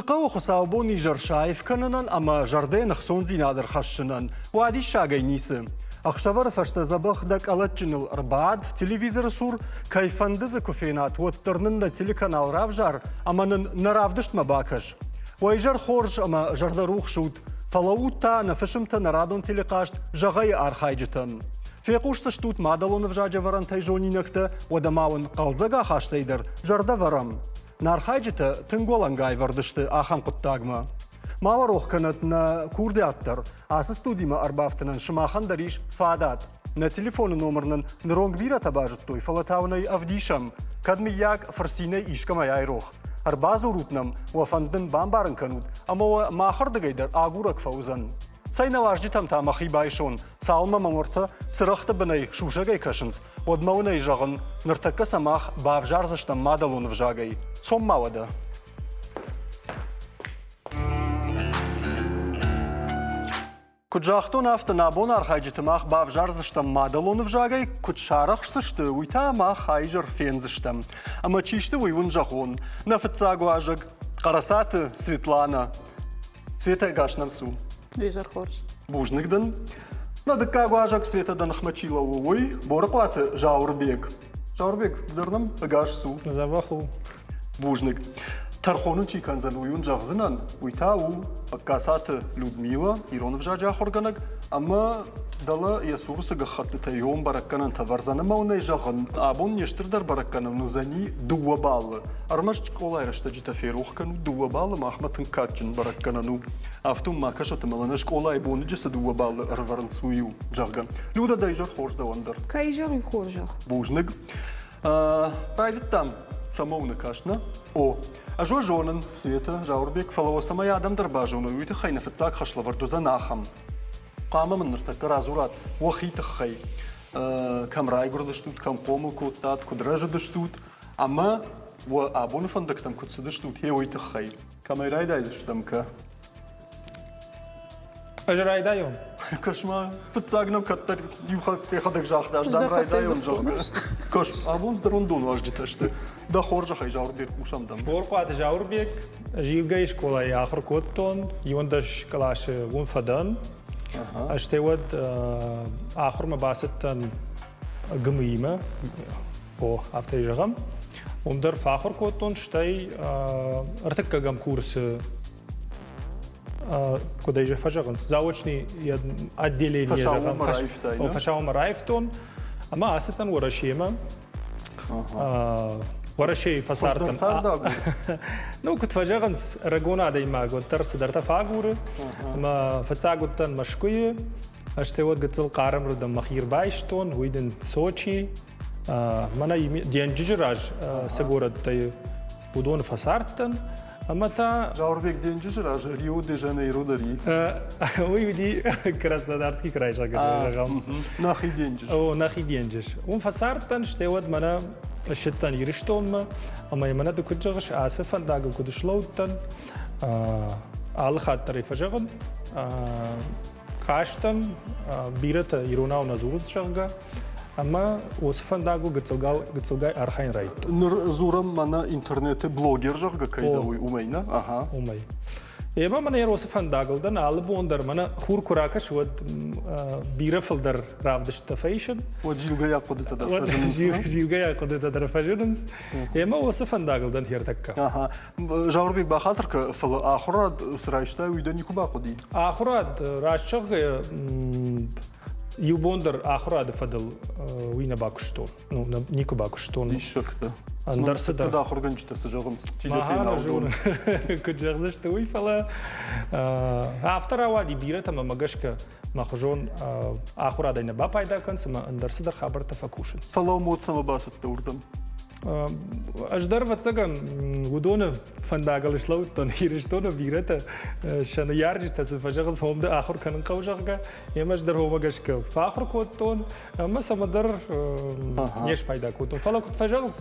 хъӕуы хуыцаубон изӕр саив кӕнынӕн ӕмӕ зӕрдӕйӕн ӕхцондзинад ӕрхӕссынӕн? Уадиссагӕй ницы. Ӕхсӕвӕры фӕстӕ дзӕбӕх дӕ къӕлӕтджыныл ӕрбад телевизоры цур, кӕй фӕнды дзы куы фенат, уӕддӕр нын нӕ телеканал равзар ӕмӕ нын нӕ равдыстмӕ бакӕс. Уӕ изӕр хорз ӕмӕ зӕрдӕрухс ут, фӕлӕуут та нӕ фысымтӕ нӕ радон телехъазт Зӕгъӕйы архайджытӕн. Фехъусдзыстут мадӕлон ӕвзаджы ӕвӕрӕнтӕй зонинӕгтӕ, уӕдӕ ма уын хъӕлдзӕг ахастӕй дӕр зӕрдӕ вӕрӕм. Нӕ архайджытӕ тынг уӕлӕнгай вӕрд сты ахӕм хъуыддагмӕ. Ма уӕ рох кӕнӕт нӕ курдиат дӕр. Ацы студимӕ ӕрбафтынӕн сымахӕн дӕр ис фадат. Нӕ телефоны номыр нын ныронг бирӕтӕ базыдтой, фӕлӕ та уын ӕй ӕвдисӕм. Кӕд мыййаг фырцинӕй искӕмӕй айрох. Ӕрбадзурут нӕм, уӕ фӕнд нын бамбарын кӕнут, ӕмӕ уӕ махырдыгӕй дӕр агурӕг фӕуыдзӕн. Цӕй нӕ уазджытӕм та мӕхи байсон, цалынмӕ мӕм уӕртӕ цырӕгъты бынӕй сусӕгӕй кӕсынц, уӕдмӕ уын ӕй зӕгъын, ныртӕккӕ сӕ мах бавзардзыстӕм мадӕлон ӕвзагӕй. Цом ма уӕдӕ. Куыд загътон, афтӕ нӕ абон архайджыты мах бавзардзыстӕм мадӕлон ӕвзагӕй, куыд сарӕхсдзысты, уый та мах аизӕр фендзыстӕм. Ӕмӕ чи сты, уый уын зӕгъон. Нӕ фыццаг уазӕг Хъӕрӕцаты Светланӕ. Светӕ, ӕгас нӕм цу. Изӕр хорз. Бузныг дын. Нӕ дыккаг уазӕг Светӕ дӕ ныхмӕ чи лӕууы, уый Борыхъуаты Зауырбег. Зауырбег, ды дӕр нӕм ӕгас цу. Дзӕбӕх у. Бузныг. Тӕрхон ын чи кӕндзӕн, уый уын зӕгъдзынӕн. Уый та у Ӕгкацаты Людмила, ирон ӕвзаджы ахуыргӕнӕг, ӕмӕ дӕлӕ йӕ цуры цы гӕххӕттытӕ ион бӕрӕггӕнӕнтӕ вӕрдзӕн ӕмӕ уын ӕй зӕгъын, абон не стырдӕр бӕрӕггӕнӕн уыдзӕни дыууӕ баллы. Ӕрмӕст скъолайы рӕстӕджытӕ ферох кӕнут, дыууӕ баллы махмӕ тынг кадджын бӕрӕггӕнӕн у. Афтӕ ма кӕсӕт ӕмӕ мӕнӕ скъолайы боныджы цы дыууӕ баллы ӕрывӕрынц, уый у, зӕгъгӕ. Людӕ, дӕ изӕр хорз дӕуӕн дӕр. Кӕй изӕр хорзӕх. Бузныг. Райдыдтам цӕмӕ у ныхас, нӕ? О, ӕз уӕ зонын, Светӕ, Зауырбег, фӕлӕ уӕ цӕмӕй адӕм дӕр базоной, уый тыххӕй нӕ фыццаг хӕслӕвӕрд уыдзӕн ахӕм. Хъуамӕ мын ныртӕккӕ радзурат уӕхи тыххӕй. Кӕм райгуырдыстут, кӕм хъомыл кодтат, куыд рӕзыдыстут ӕмӕ уӕ абоны фӕндӕгтӕм куыд цыдыстут, гъе уый тыххӕй. Кӕмӕй райдайдзыстӕм, кӕ? Ӕз райдайон. Кӕс-ма, фыццаг нӕм кӕддӕр иу хатт йӕхӕдӕг загъта, ӕз дӕм райдайон, зӕгъгӕ. Кӕс, абон дӕр уын уазджытӕ сты. Дӕ хорзӕхӕй, Зауырбег, хъусӕм дӕм. Борхъуаты Зауырбег, Зилгӕйы скъолайы ахуыр кодтон, 11 къласы уым фӕдӕн. Стӕй уӕд ахуырмӕ бацыдтӕн ГМИ-мӕ, о, афтӕ зӕгъӕм. Уым дӕр фӕахуыр кодтон, стӕй ӕртыккӕгӕм курсы куыд ӕй фӕзӕгъынц, заочный отделение зӕгъӕм, фӕсаумӕ раивтон ӕмӕ ацыдтӕн Уӕрӕсемӕ. Уӕрӕсейы фӕцардтӕн. Ну, куыд фӕзӕгъынц, ӕрыгон адӕймаг уӕддӕр цыдӕртӕ фӕагуры. Ӕмӕ фыццаг уыдтӕн Мӕскуыйы, стӕй уӕд гыццыл хъармрдӕм мӕхи ӕрбайстон, уый дын Сочи, Мӕнӕ денджызы раз цы горӕттӕ уыдоны фӕцардтӕн. Ӕмӕ та... Зауырбег денджызы раз Рио-де-Жанейро дӕр и. Уый уыди Краснодарский край, зӕгъӕм. Нӕхи денджыз. О, нӕхи денджыз. Уым фӕцардтӕн, стӕй уӕд мӕнӕ ссыдтӕн Ирыстонмӕ, ӕмӕ мӕнӕ ды куыд зӕгъыс, ацы фӕндагыл куыд слӕудтӕн, алы хатт дӕр ӕй фӕзӕгъын, Кастӕн, бирӕтӕ иронау нӕ дзурынц, зӕгъгӕ, ӕмӕ уыцы фӕндагыл гыццылгай архайын райдыдтон. Ныр дзурӕм мӕнӕ интернеты блогер, зӕгъгӕ, кӕй дӕ, уый уымӕй, нӕ? Ага. Уымӕй. Ӕмӕ мӕнӕ уыцы фӕндагыл дӕн алы бон дӕр мӕнӕ хур куы ракӕсы, уӕд бирӕ фылдӕр равдысттӕ фӕисын. Уӕд зилгӕйаг хъуыдытӕ дӕр фӕзынынц. Зилгӕйаг хъуыдытӕ дӕр фӕзынынц. Ӕмӕ уыцы фӕндагыл дӕн хертӕккӕ. Ага. Зауырбег, бахатыр кӕ, фӕлӕ ахуырад цы райстай, уый дӕ никуы бахъуыди? Ахуырад, раст зӕгъгӕйӕ, иу бон дӕр ахуырады фӕдыл уый нӕ бакуыстон. Ну, никуы бакуыстон. Диссӕгтӕ. Ӕндӕр цыдӕр. Кӕд ахуыргӕнджытӕ цы зӕгъынц? Чи дӕ фена, зоны. Куыд зӕгъдзысты уый, фӕлӕ афтӕ рауади бирӕтӕм ӕмӕ гӕсгӕ мӕ хуызон ахуырадӕй нӕ бапайда кӕнынц ӕмӕ ӕндӕр цыдӕр хабӕрттӕ фӕкусынц. Фӕлӕ мод цӕмӕ бацыдтӕ уырдӕм? Ӕз дӕр, ӕвӕццӕгӕн, уыдоны фӕндагыл слӕудтӕн. Ирыстоны бирӕтӕ сӕ ныййарджытӕ цы фӕзӕгъынц, уым ды ахуыр кӕнын хъӕуы, зӕгъгӕ. Ӕмӕ ӕз дӕр уымӕ гӕсгӕ фӕахуыр кодтон ӕмӕ цӕмӕдӕр не спайда кодтон. Фӕлӕ куыд фӕзӕгъынц,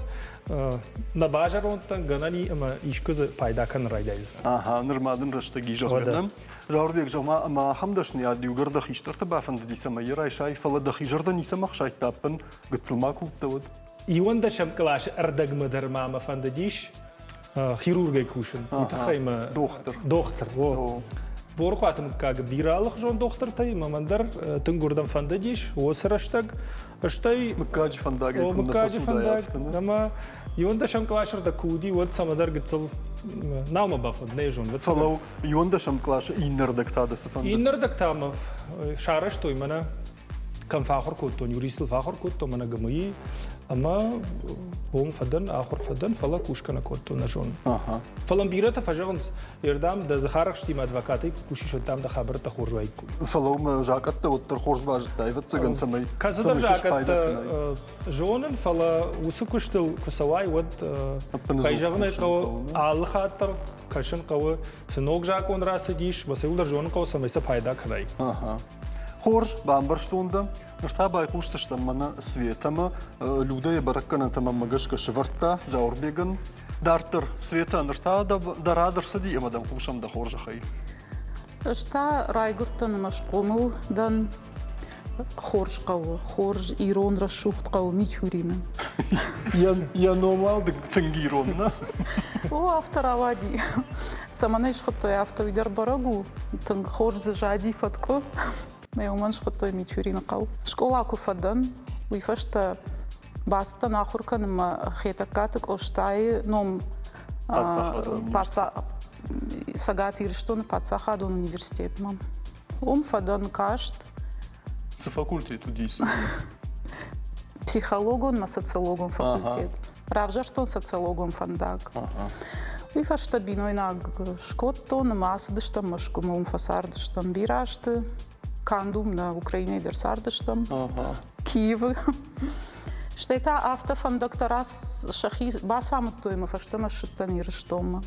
нӕ базӕронд дӕн, гӕнӕн и ӕмӕ искуы дзы пайда кӕнын райдайдзынӕн. Ага, нырма дын рӕстӕг и, зӕгъгӕ. Зауырбег, зӕгъ-ма, ӕмӕ ахӕм дӕсныйад иугӕр дӕ хистӕрты бафӕндыди, цӕмӕй йӕ райсай, фӕлӕ дӕхи зӕрдӕ ницӕмӕ хсайдта ӕппын, гыццыл ма куы уыдтӕ, уӕд? Иуӕндӕсӕм къласы ӕрдӕгмӕ дӕр ма мӕ фӕндыдис. хирургӕй кусын. Уый тыххӕй мӕ дохтыр. Дохтыр, о. Борыхъуаты мыггагы бирӕ алыхуызон дохтыртӕй мӕ мӕн дӕр тынг уырдӕм фӕндыдис уыцы рӕстӕг. Стӕй мыггаджы фӕндагӕй куы мыггаджы фӕндаг ӕмӕ иуӕндӕсӕм къласы рдӕг куы уыди, уӕд цӕмӕдӕр гыццыл нал мӕ бафӕнд, нӕ зон. Фӕлӕ иуӕндӕсӕм къласы иннӕрдӕг та дӕ цы фӕндыд? Иннӕрдӕг та мӕ сарӕзтой мӕнӕ кӕм фӕахуыр кодтон, юристыл фӕахуыр кодтон мӕнӕ ГМИ, ӕмӕ уым фӕдӕн, ахуыр фӕдӕн, фӕлӕ кусгӕ нӕ кодтон, нӕ зонын. Фӕлӕ бирӕтӕ фӕзӕгъынц, ердӕм дӕ дзыхарӕхстимӕ адвокатӕй куы кусис, уӕд дӕм дӕ хабӕрттӕ хорз уаиккой. Фӕлӕ уымӕ закъӕттӕ уӕддӕр хорз базыдтай, ӕвӕццӕгӕн, цӕмӕй Кӕцыдӕр закъӕттӕ зонын, фӕлӕ уыцы куыстыл куы цӕуай, уӕд, кӕй зӕгъын ӕй хъӕуы, алы хатт дӕр кӕсын хъӕуы, цы ног закъон рацыдис, мӕ сӕ иуылдӕр зонын хъӕуы, цӕмӕй сӕ пайда кӕнай. Хорз, бамбӕрстон дӕ. Ныр та байхъусдзыстӕм мӕнӕ Светӕмӕ. Людӕ йӕ бӕрӕггӕнӕнтӕ мӕнмӕ гӕсгӕ сӕвӕрдта Зауырбегӕн. Дарддӕр, Светӕ, ныр та дӕ рад ӕрцыди ӕмӕ дӕм хъусӕм дӕ хорзӕхӕй. Ӕз та райгуырдтӕн ӕмӕ схъомыл дӕн хорз хъӕуы, хорз ирон рӕсугъд хъӕуы Мичурины. Йӕ ном уал тынг ирон, нӕ? О, афтӕ рауади. Цӕмӕн ӕй схуыдтой, афтӕ уый дӕр бӕрӕг у. Тынг хорз дзы зади фӕткъуы. Мӕ уымӕн схуыдтой Мичурины хъӕу. Скъола куы фӕдӕн, уый фӕстӕ бацыдтӕн ахуыр кӕнынмӕ Хетӕгкаты Къостайы ном Цӕгат Ирыстоны паддзахадон университетмӕ. Уым фӕдӕн каст. Цы факультет уыдис? Психологон ӕмӕ социологон факультет. Равзӕрстон социологон фӕндаг. Уый фӕстӕ бинойнаг скодтон ӕмӕ ацыдыстӕм Мӕскуымӕ, уым фӕцардыстӕм бирӕ азты. Канд уым нӕ, Украинӕйы дӕр цардыстӕм, Киевы. Стӕй та афтӕ фӕндӕгтӕ сӕхи бацамыдтой ӕмӕ фӕстӕмӕ ссыдтӕн Ирыстонмӕ.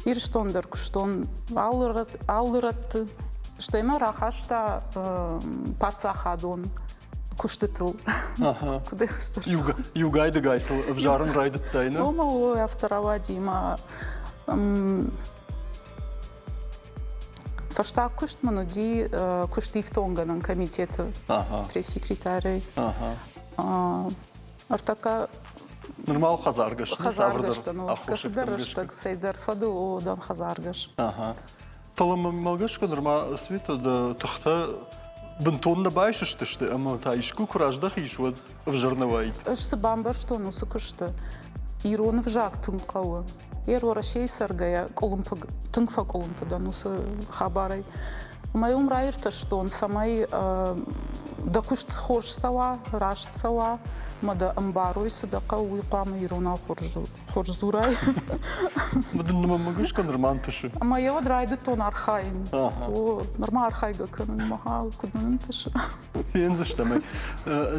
Ирыстон дӕр куыстон алы рӕтты. Стӕй мӕ рахаста паддзахадон куыстытыл. Иугай-дыгай сыл ӕвзарын райдыдтай, нӕ? Ома, о, афтӕ рауади мӕ Фӕстаг куыст мын уыди куыстифтонггӕнӕн комитеты пресс-секретарӕй. Ӕртӕккӕ Нырма хӕдзаргӕс. Хӕдзаргӕс дӕн, кӕцыдӕр рӕстӕг цӕйдӕр фӕдыл о дӕн хӕдзаргӕс. Фӕлӕ мӕнмӕ гӕсгӕ нырма Света дӕ тыхтӕ бынтон нӕ байсыстысты ӕмӕ та искуы куы раздӕхис, уӕд ӕвзӕр нӕ уаид. Ӕз цы бамбӕрстон уыцы куысты, ирон ӕвзаг тынг хъӕуы. Йе Уӕрӕсейы цӕргӕйӕ къуылымпы, тынг фӕкъуылымпы дӕн уыцы хабарӕй. Ӕмӕ уым раиртӕстон, цӕмӕй дӕ куыст хорз цӕуа, раст цӕуа, ӕмӕ дӕ ӕмбарой, цы дӕ хъӕуы, уый хъуамӕ иронау хорз хорз дзурай. Мӕнмӕ гӕсгӕ нырма ӕнтысы. Ӕмӕ йӕ уӕд райдыдтон архайын. О, нырма архайгӕ кӕнын, мӕ куыд мын ӕнтысы. Фендзыстӕм ӕй.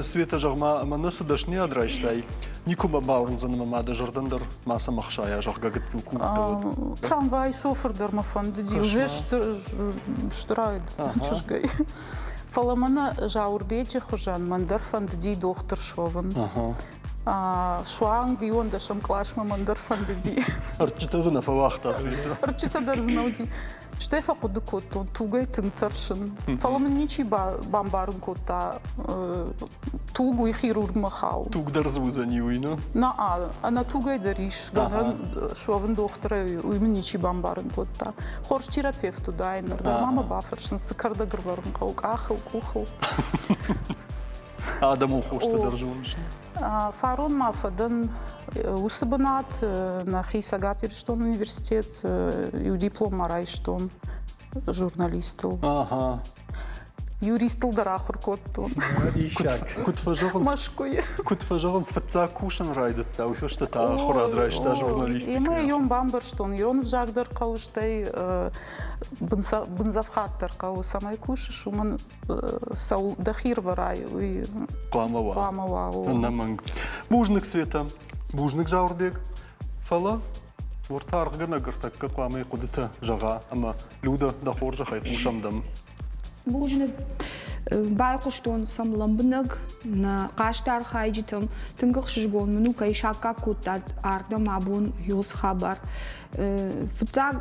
Света, зӕгъ-ма, мӕнӕ цы дӕсныйад райстай, никуы мӕ бауырндзӕн ӕмӕ ма дӕ зӕрдӕн дӕр ма цӕм ӕхсайа, зӕгъгӕ, гыццыл куы уыд. Трамвай шофыр дӕр мӕ фӕндыди, уже стырӕй чызгӕй. Фӕлӕ мӕнӕ Зауырбеджы хуызӕн мӕн дӕр фӕндыди дохтыр суӕвын. Суанг иуӕндӕсӕм къласмӕ мӕн дӕр фӕндыди. Ӕрчъытӕ дзы нӕ фӕуагъта, Света? Ӕрчъытӕ дӕр дзы нӕ уыди. Стӕй фӕхъуыды кодтон, тугӕй тынг тӕрсын. Фӕлӕ мын ничи бамбарын кодта, туг уый хирургмӕ хауы. Туг дӕр дзы уыдзӕни уый, нӕ? Нӕ, ӕнӕ тугӕй дӕр ис гӕнӕн суӕвын дохтырӕй, уый мын ничи бамбарын кодта. Хорз терапевт уыдаин, ныр дӕр ма мӕ бафӕрсын, цы кӕрдӕг ӕрвӕрын хъӕуы къахыл, къухыл. Адӕмон хостӕ дӕр зоныс? Фарон ма фӕдӕн уыцы бынат, нӕхи Цӕгат Ирыстоны университет, иу диплом ма райстон журналистыл. Ага. Юристыл дӕр ахуыр кодтон. Куыд фӕзӕгъынц, Мӕскуыйы. Куыд фӕзӕгъынц, фыццаг кусын райдыдта, уый фӕстӕ та ахуырад райста журналистикӕйы. Ӕмӕ йон бамбӕрстон, ирон ӕвзаг дӕр хъӕуы, стӕй бындзӕфхад дӕр хъӕуы, цӕмӕй кусыс, уымӕн цӕуыл дӕхи рвӕрай, уый хъуамӕ уа. Хъуамӕ уа. Ӕнӕмӕнг. Бузныг, Света. Бузныг, Зауырбег. Фӕлӕ уӕртӕ аргъгӕнӕг ӕртӕккӕ хъуамӕ йӕ хъуыдытӕ зӕгъа ӕмӕ Людӕ, дӕ хорзӕхӕй хъусӕм дӕм. Бузныг. Байхъуыстон сӕм лӕмбынӕг нӕ хъазты архайджытӕм. Тынг ӕхсызгон мын у, кӕй саккаг кодтат ардӕм абон ёс хабар. Фыццаг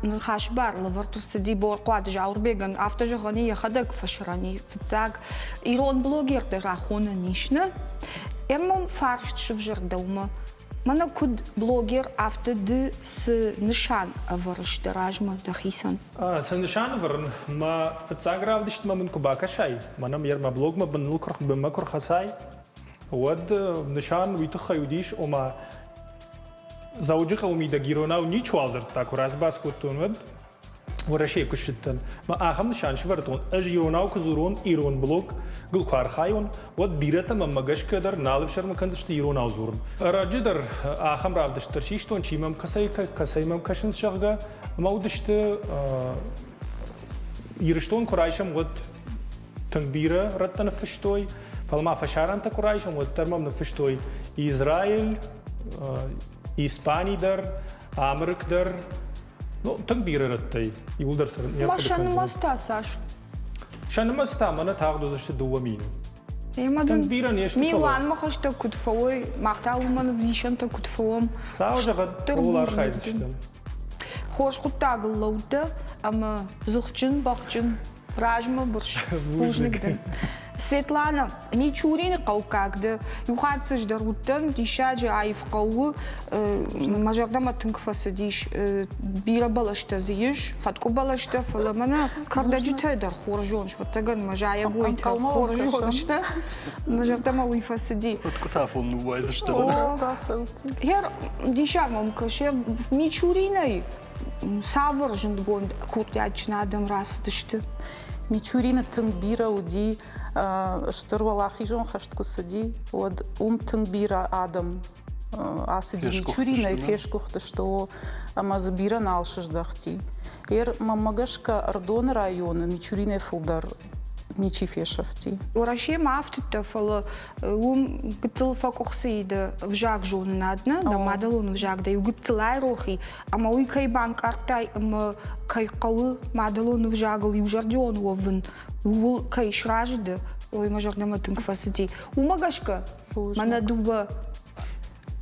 ныхасы бар лӕвӕрд ӕрцыди Борхъуаты Зауырбегӕн, афтӕ зӕгъӕн йӕхӕдӕг фӕсырӕн и. Фыццаг ирон блогертӕ рахонӕн ис, нӕ? Ӕрмон фарст сывзӕрд дӕумӕ. Мӕнӕ куыд блогер, афтӕ ды цы нысан ӕвӕрыс дӕ размӕ дӕхицӕн? Цы нысан ӕвӕрын? Мӕ фыццаг равдыстмӕ мын куы бакӕсай, мӕнӕ мӕ блогмӕ быныл бынмӕ куы рхӕцай, уӕд нысан уый тыххӕй уыдис, ома Дзӕуджыхъӕуы мидӕг иронау ничуал дзырдта, куы разбас кодтон, уӕд Уӕрӕсейы куы ссыдтӕн. Мӕ ахӕм нысан сӕвӕрдтон, ӕз иронау куы дзурон, ирон блогыл куы архайон, уӕд бирӕтӕ мӕнмӕ гӕсгӕ дӕр нал ӕфсӕрмы кӕндзысты иронау дзурын. Ӕрӕджы дӕр ахӕм равдыст дӕр систон, чи мӕм кӕцӕй, кӕцӕй мӕм кӕсынц, зӕгъгӕ, ӕмӕ уыдысты Ирыстон куы райсӕм, уӕд тынг бирӕ рӕттӕ ныффыстой, фӕлӕ ма фӕсарӕнтӕ куы райсӕм, уӕддӕр мӕм ныффыстой Израиль, Испани дӕр, Амырык дӕр, ну, тынг бирӕ рӕттӕй иуылдӕр сӕ не Ма сӕ нымӕц та цас? Сӕ нымӕц та мӕнӕ тагъд уыдзысты 2000. Ӕмӕ дын милуанмӕ хӕстӕг куыд фӕуой, мах та уымӕн ӕвдисӕнтӕ куыд фӕуӕм. Цау зӕгъӕд, ууыл архайдзыстӕм. Хорз хъуыддагыл лӕуд дӕ ӕмӕ дзыхджын, бӕхджын размӕ бырс. Бузныг дын. Светлана, Мичурины хъӕуккаг дӕ. Иу хатт дзы дӕр уыдтӕн, диссаджы аив хъӕуы. Мӕ зӕрдӕмӕ тынг фӕцыдис. Бирӕ бӕлӕстӕ дзы ис, фӕткъуы бӕлӕстӕ, фӕлӕ мӕнӕ кӕрдӕджытӕ дӕр хорз зоныс, фӕццӕгӕн мӕ зайӕгойтӕ хорз зоныс. Мӕ зӕрдӕмӕ уый фӕцыди. Фӕткъуытӕ афон ныууайдзысты. Гер, диссаг мӕм кӕсы, Мичуринӕй цавӕр зындгонд курдиатджын адӕм рацыдысты? Мичурины тынг бирӕ уыди, стыр уӕлахизон хӕст куы цыди, уӕд уым тынг бирӕ адӕм ацыди Мичуринӕй, фесгуыхтысты, о, ӕмӕ дзы бирӕ нал сыздӕхти. Ер, мӕнмӕ гӕсгӕ, Ӕрыдоны районы Мичуринӕй фылдӕр ничи фесӕфти. Уӕрӕсемӕ афтыдтӕ, фӕлӕ уым гыццыл фӕкъуыхцы и дӕ ӕвзагзонынад, нӕ, дӕ мадӕлон ӕвзаг дӕ иу гыццыл айрох и, ӕмӕ уый кӕй банкъардтай ӕмӕ кӕй хъӕуы мадӕлон ӕвзагыл иузӕрдион уӕвын, ууыл кӕй сразы дӕ, уый мӕ зӕрдӕмӕ тынг фӕцыди. Уымӕ гӕсгӕ мӕнӕ дыууӕ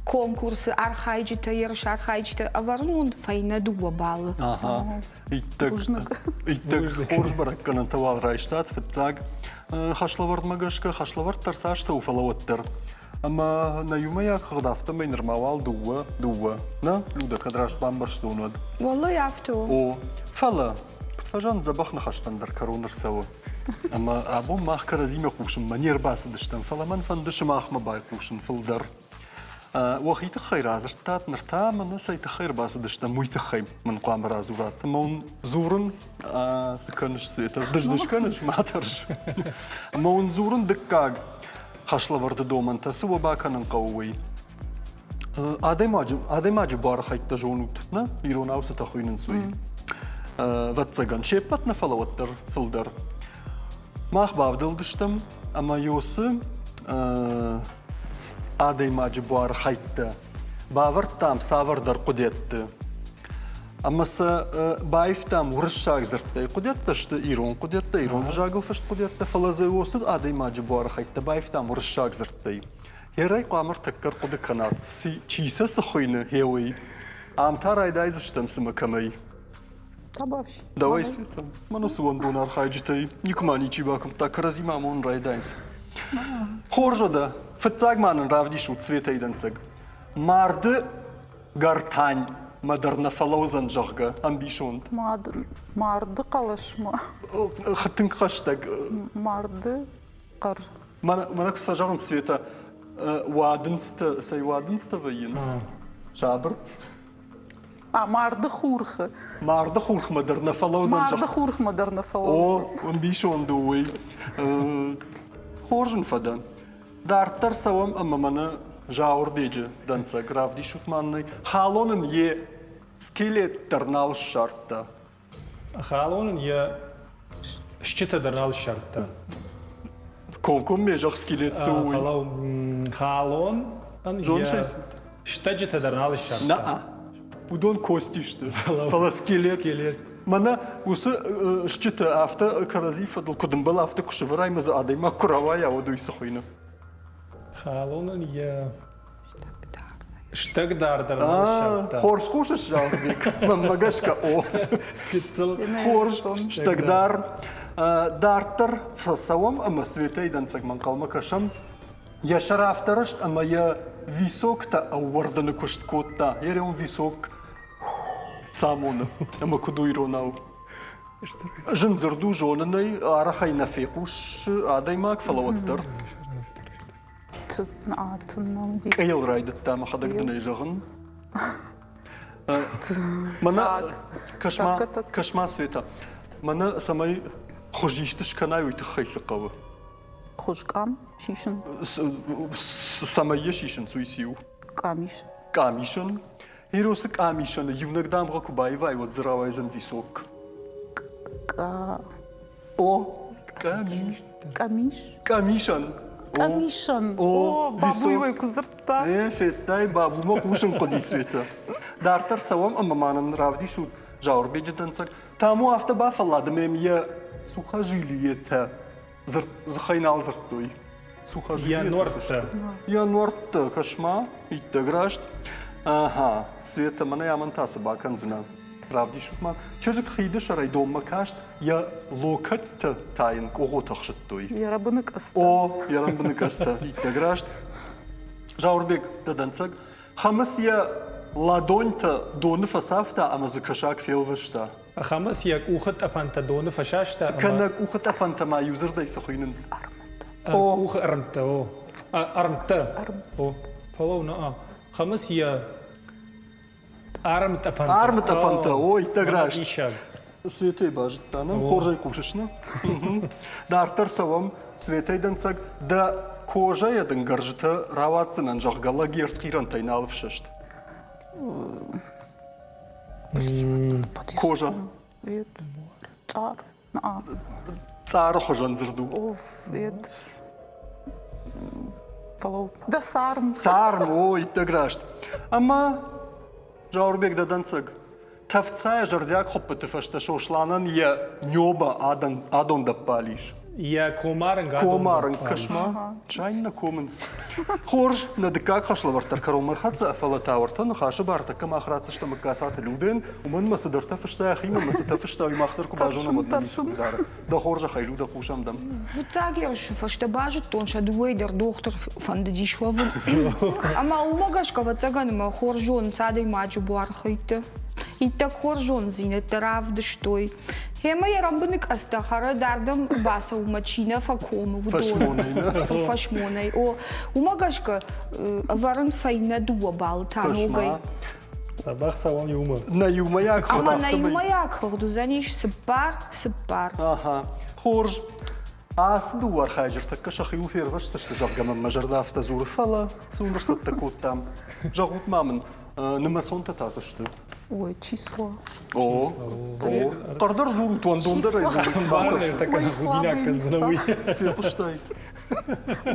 конкурсы архайджытӕ, ерысы архайджытӕ ӕвӕрын фӕйнӕ дыууӕ баллы. Ага. Иттӕг, иттӕг хорз бӕрӕггӕнӕнтӕ уал райстат фыццаг хӕслӕвӕрдмӕ гӕсгӕ хӕслӕвӕрд дӕр цастӕ у, фӕлӕ уӕддӕр. Ӕмӕ нӕ иумӕйаг хыгъд афтӕмӕй нырма уал дыууӕ, дыууӕ. Нӕ, Людӕ, кӕд раст бамбӕрстон, уӕд. Уӕллӕй афтӕ у. О, фӕлӕ, куыд фӕзӕгъынц, дзӕбӕх ныхӕстӕн дӕр кӕрон ӕрцӕуы. Ӕмӕ абон мах кӕрӕдзимӕ хъусынмӕ не рбацыдыстӕм, фӕлӕ мӕн фӕнды сымахмӕ байхъусын фылдӕр. Уӕхи тыххӕй радзырдтат, ныр та мӕнӕ цӕй тыххӕй ӕрбацыдыстӕм, уый тыххӕй мын хъуамӕ радзурат. Ӕмӕ уын дзурын, цы кӕныс, Светӕ, дыз-дыз кӕныс, ма тӕрс. Ӕмӕ уын дзурын дыккаг хӕслӕвӕрды домӕнтӕ, цы уӕ бакӕнын хъӕуы, уый. Адӕймаджы, адӕймаджы буары хӕйттӕ зонут, нӕ? Иронау цытӕ хуыйнынц, уый. Ӕвӕццӕгӕн, се ппӕт нӕ, фӕлӕ уӕддӕр фылдӕр. Мах бавдӕлдыстӕм ӕмӕ Йосы адӕймаджы буары хӕйттӕ бавӕрдтам цавӕрдӕр хъуыдиӕтты. Ӕмӕ сӕ баивтам уырыссаг дзырдтӕй. Хъуыдиӕттӕ сты ирон хъуыдиӕттӕ, ирон ӕвзагыл фыст хъуыдиӕттӕ, фӕлӕ дзы уыцы адӕймаджы буары хӕйттӕ баивтам уырыссаг дзырдтӕй. Херӕй хъуамӕ ӕртӕккӕ ӕрхъуыды кӕнат, чи сӕ цы хуыйны, гъе уый. Ам та райдайдзыстӕм цымӕ кӕмӕй? Добавь. Давай, Света. Мӕн уыцы уӕндон архайджытӕй никуыма ничи бакуымдта, кӕрӕдзимӕ амонын райдайынц. Хорз уӕдӕ, фыццаг ма нын равдисут Светӕйы дӕнцӕг. Марды гӕртань мӕ дӕр нӕ фӕлӕудзӕн, зӕгъгӕ, ӕмбисонд. Мад, марды хъӕлӕсмӕ. Тынг хӕстӕг. Марды хъӕр. Мӕнӕ куы фӕзӕгъынц, Светӕ, уадындзтӕ, цӕй уадындзтӕ вӕййынц? Сабыр. А, марды хурхы. Марды хурхмӕ дӕр нӕ фӕлӕудзӕн. Марды хурхмӕ дӕр нӕ фӕлӕудзӕн. О, ӕмбисонд у уый. Хорз ын фӕдӕн. Дарддӕр цӕуӕм ӕмӕ мӕнӕ Зауырбеджы дӕнцӕг равдисут ма нын. Халон ын йе скелет дӕр нал ссардта. Халон ын йӕ стджытӕ дӕр нал ссардта. Комкоммӕ зӕгъ скелет цы у, уый. Фӕлӕ халон ын йӕ стӕджытӕ дӕр нал ссардта. Нӕ, уыдон кости сты, фӕлӕ скелет. Скелет. Мӕнӕ уыцы стджытӕ афтӕ кӕрӕдзи фӕдыл куыд ӕмбӕлы, афтӕ куы сӕвӕрай ӕмӕ дзы адӕймаг куы рауайа, уӕд уый цы хуыйны? Халонӕн йӕ Стӕгдар дӕр нал ссардта. Хорз хъусыс, Зауырбег? Мӕнмӕ гӕсгӕ, о. Хорз, стӕгдар. Дарддӕр фӕцӕуӕм ӕмӕ Светӕйы дӕнцӕгмӕ ӕнхъӕлмӕ кӕсӕм. Йӕ сӕр афтӕ рыст ӕмӕ йӕ високтӕ ӕууӕрдыны куыст кодта. Йӕ реон висок самоны ӕмӕ куыд у иронау. Зын дзырд у, зонын ӕй, арӕхӕй нӕ фехъусы адӕймаг, фӕлӕ уӕддӕр. Къейыл райдыдта, мӕхӕдӕг дын ӕй зӕгъын. Мӕнӕ, кӕс-ма, кӕс-ма, Света, мӕнӕ цӕмӕй хуызист скӕнай, уый тыххӕй цы хъӕуы? Хуыз къам сисын. Цӕмӕй йӕ сисынц, уый циу? Къамис. Къамисӕн? Иросы къамисӕны иунӕг дамгъӕ куы баивай, уӕд дзы рауайдзӕн висок. Къа... О, къамис. Къамис? Къамисӕн. Къамисӕн. О, бабуйы куы дзырдта. Э, федтай, бабумӕ хъусын хъуыди Светӕ. Дарддӕр цӕуӕм ӕмӕ ма нын равдисут Зауырбеджы дӕнцӕг. Таму афтӕ бафӕллад ӕмӕ йӕм йӕ сухожилиетӕ дзыхӕй нал дзырдтой. Йӕ нуӕрттӕ. Йӕ нуӕрттӕ, кӕс-ма, иттӕг раст. Ага, Света, мӕнӕ амӕн та цы бакӕндзынӕ? Равдисут-ма. Чызг хиды сӕрӕй донмӕ каст, йӕ локӕттӕ та йын къогъотӕ хсыдтой. Йӕ рӕбыны къӕдзтӕ. О, йӕ рӕбыны къӕдзтӕ, иттӕг раст. Зауырбег, дӕ дӕнцӕг. Хӕмыц йӕ ладоньтӕ доны фӕцавта ӕмӕ дзы кӕсаг фелвӕста. Хӕмыц йӕ къухы тъӕпӕнтӕ доны фӕсаста ӕмӕ... Кӕнӕ къухы тъӕпӕнтӕ ма иу дзырдӕй цы хуыйнынц? Ӕрмттӕ. О. Къухы ӕрмттӕ, о. Ӕрмттӕ. О. Фӕлӕуу, наа. Хӕмыц йӕ армтъӕпӕнтӕ. Армтъӕпӕнтӕ, о, иттӕг раст. Светӕй базыдта, нӕ? Хорзӕй хъусыс, нӕ? Дарддӕр цӕуӕм. Светӕй дӕнцӕг дӕ кожӕйӕ дын гӕрзытӕ рауадздзынӕн, зӕгъгӕ, лӕг йе ртхъирӕнтӕй нал ӕфсӕст. Кожа. Цъар. Цъары хуызӕн дзырд у. Фӕлӕуу. Дӕ царм. Царм, о, иттӕг раст. Ӕмӕ Зауырбег дӕ дӕнцӕг. Тӕфцайӕ зӕрдиаг хуыппыты фӕстӕ Сосланӕн йӕ нёба адондӕппал ис. Йӕ комарынг Комарынг, кӕс-ма, чай нӕ комынц. Хорз, нӕ дыккаг хӕслӕвӕрд дӕр кӕронмӕ ӕрхӕццӕ, фӕлӕ та уӕртӕ ныхасы бар тӕккӕ мах ратдзыстӕм Ӕгкацаты Людӕн, уымӕн мӕ цыдӕртӕ фыста йӕхимӕ, мӕ цытӕ фыста, уый мах дӕр куы базонӕм, уӕд нӕ ницы дары. Дӕ хорзӕхӕй, Людӕ, хъусӕм дӕм. Фыццаг ерысы фӕстӕ базыдтон, сӕ дыууӕйы дӕр дохтыр фӕндыдис уӕвын. Ӕмӕ уымӕ гӕсгӕ, ӕвӕццӕгӕн, мӕ хорз зонынц адӕймаджы буархӕйтты. Иттӕг хорз зонддзинӕдтӕ равдыстой. Гъемӕ йӕ рӕмбыныкъӕдзтӕ хӕры дардӕм бацӕуынмӕ чи нӕ фӕкомы, уыдон. Фӕсмонӕй. О, уымӕ гӕсгӕ ӕвӕрын фӕйнӕ дыууӕ баллы та ногӕй. Дзӕбӕх цӕуӕм иумӕ. Нӕ иумӕйаг хыгъд Ӕмӕ нӕ иумӕйаг хыгъд уыдзӕнис цыппар, цыппар. Аха, хорз. Ацы дыууӕ архайджы ӕртӕккӕ сӕхиуыл фервӕзтысты, зӕгъгӕ мӕм мӕ зӕрдӕ афтӕ дзуры, фӕлӕ цы уын ӕрцӕттӕ кодтам? Зӕгъут ма мын, нымӕцонтӕ та цы сты? Ой, число. О, о. Хъӕрдӕр дзурут, уӕндондӕрӕй дзурут. Фехъуыстай?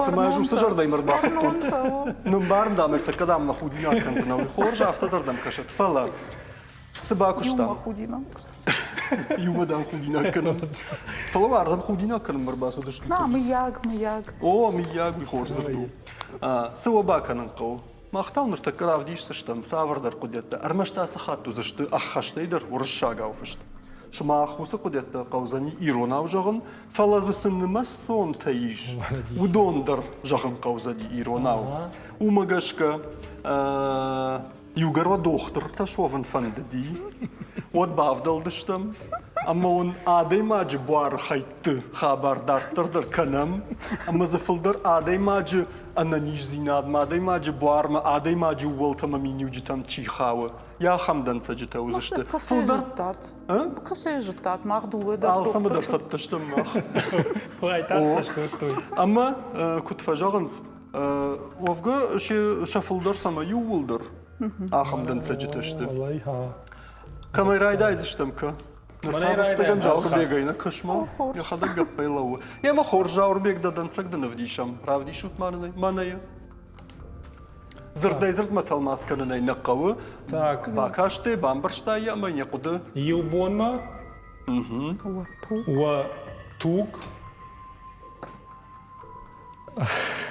Цымӕ ӕз уыцы зӕрдӕимӕ ӕрбахуыдтон. Нымбарын дам, ӕртӕккӕ дам нӕ худинаг кӕндзынӕ. Уый хорз, афтӕ дӕр дӕм кӕсӕд. Фӕлӕ цы бакуыстам? Иумӕ худинаг. Иумӕ дам худинаг кӕнӕм. Фӕлӕ ма ардӕм худинаг кӕнынмӕ ӕрбацыдыстут? На, мыййаг, мыййаг. О, мыййаг, уый хорз дзырд у. Цы уӕ бакӕнын хъӕуы? Мах та ныртӕккӕ равдисдзыстӕм цавӕрдӕр хъуыдыйӕдтӕ. Ӕрмӕст ацы хатт уыдзысты ӕххӕстӕй дӕр уырыссагау фыст. Сымах уыцы хъуыдыйӕдтӕ хъӕудзӕни иронау зӕгъын, фӕлӕ дзы цы нымӕцонтӕ ис, уыдон дӕр зӕгъын хъӕудзӕни иронау. Уымӕ гӕсгӕ иугӕр уӕ дохтыртӕ суӕвын фӕндыди, уӕд бавдӕлдыстӕм ӕмӕ уын адӕймаджы буары хӕйтты хабар дарддӕр дӕр кӕнӕм, ӕмӕ дзы фылдӕр адӕймаджы ӕнӕниздзинадмӕ, адӕймаджы буармӕ, адӕймаджы ууӕлтӕ ӕмӕ миниуджытӕм чи хауы, йӕ ахӕм дӕнцӕджытӕ уыдзысты. Фылдӕр Кӕцӕй зыдтат, мах дыууӕ дӕр Алцӕмӕ дӕр цӕттӕ стӕм мах. Уайтагъд скодтой. Ӕмӕ куыд фӕзӕгъынц, уӕвгӕ сӕ фылдӕр цӕмӕ иууылдӕр ахӕм дӕнцӕджытӕ сты. Кӕмӕй райдайдзыстӕм, кӕ? Ныр та ӕвӕццӕгӕн Зауырбегӕй нӕ кӕс-ма, йӕхӕдӕг гӕппӕй лӕууы. Емӕ хорз Зауырбег дӕ дӕнцӕг дын ӕвдисӕм. Равдисут ма нын ӕй, мӕнӕ йӕ. Дзырдӕй дзырдмӕ тӕлмац кӕнын ӕй нӕ хъӕуы. Так. Бакастӕй, бамбӕрстай йӕ ӕмӕ йын йӕ хъуыды. Иу бонмӕ уӕ туг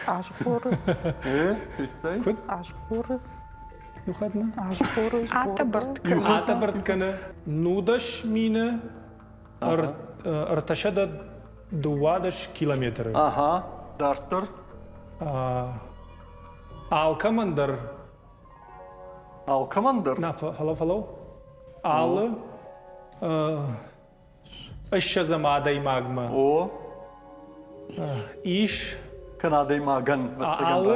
Азгъоры. Э, федтай? Куыд? Азгъоры. Иу хатмӕ? Азгъоры, Атъӕбӕртт кӕны. Атъӕбӕртт кӕны. 19 мины 312 километры. Ага, дарддӕр? Алкӕмӕн дӕр. Алкӕмӕн дӕр? Нӕ, фӕлӕ фӕлӕу. Алы ссӕдзӕм адӕймагмӕ. О. Ис. Кӕнӕ адӕймагӕн, алы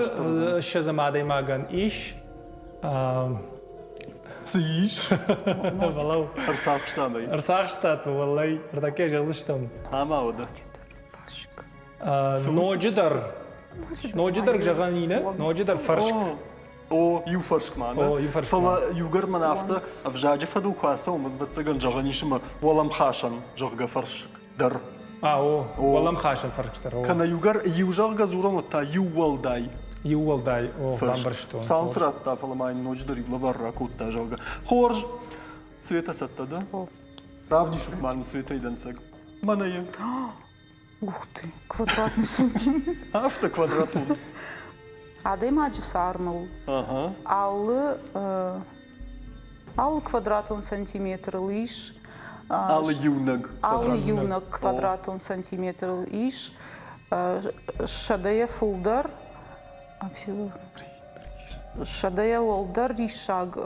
ссӕдзӕм адӕймагӕн ис. Цы ис? Фӕлӕу. Ӕрцахстам ӕй. Ӕрцахстат, уӕллӕй, ӕртӕккӕ зӕгъдзыстӕм. Ӕмӕ уӕдӕ. Ноджыдӕр, ноджыдӕр зӕгъӕн и нӕ? Ноджыдӕр фӕрск. О, иу фӕрск ма, нӕ? О, иу фӕрск ма. Фӕлӕ иугӕр мӕн афтӕ ӕвзаджы фӕдыл куы ацӕуӕм, ӕвӕццӕгӕн, зӕгъӕн ис ӕмӕ уӕлӕмхасӕн, зӕгъгӕ, фӕрск дӕр. А, о, уӕлӕмхасӕн фӕрск дӕр. Кӕнӕ иугӕр иу зӕгъгӕ дзурӕм, уӕд та иу уӕлдай. Иу уӕлдай, о, бамбӕрстон. Цалын цы радта, фӕлӕ ма йын ноджыдӕр иу лӕвар ракодта, зӕгъгӕ. Хорз. Светӕ цӕттӕ дӕ? Равдисут ма нын Светӕйы дӕнцӕг. Мӕнӕ йӕ. Ух ты, квадратный сантиметр. Афтӕ квадратон. Адӕймаджы цармыл алы алы квадратон сантиметрыл ис алы иунӕг алы иунӕг квадратон сантиметрыл ис сӕдӕйӕ фылдӕр сӕдӕйӕ уӕлдӕр риссаг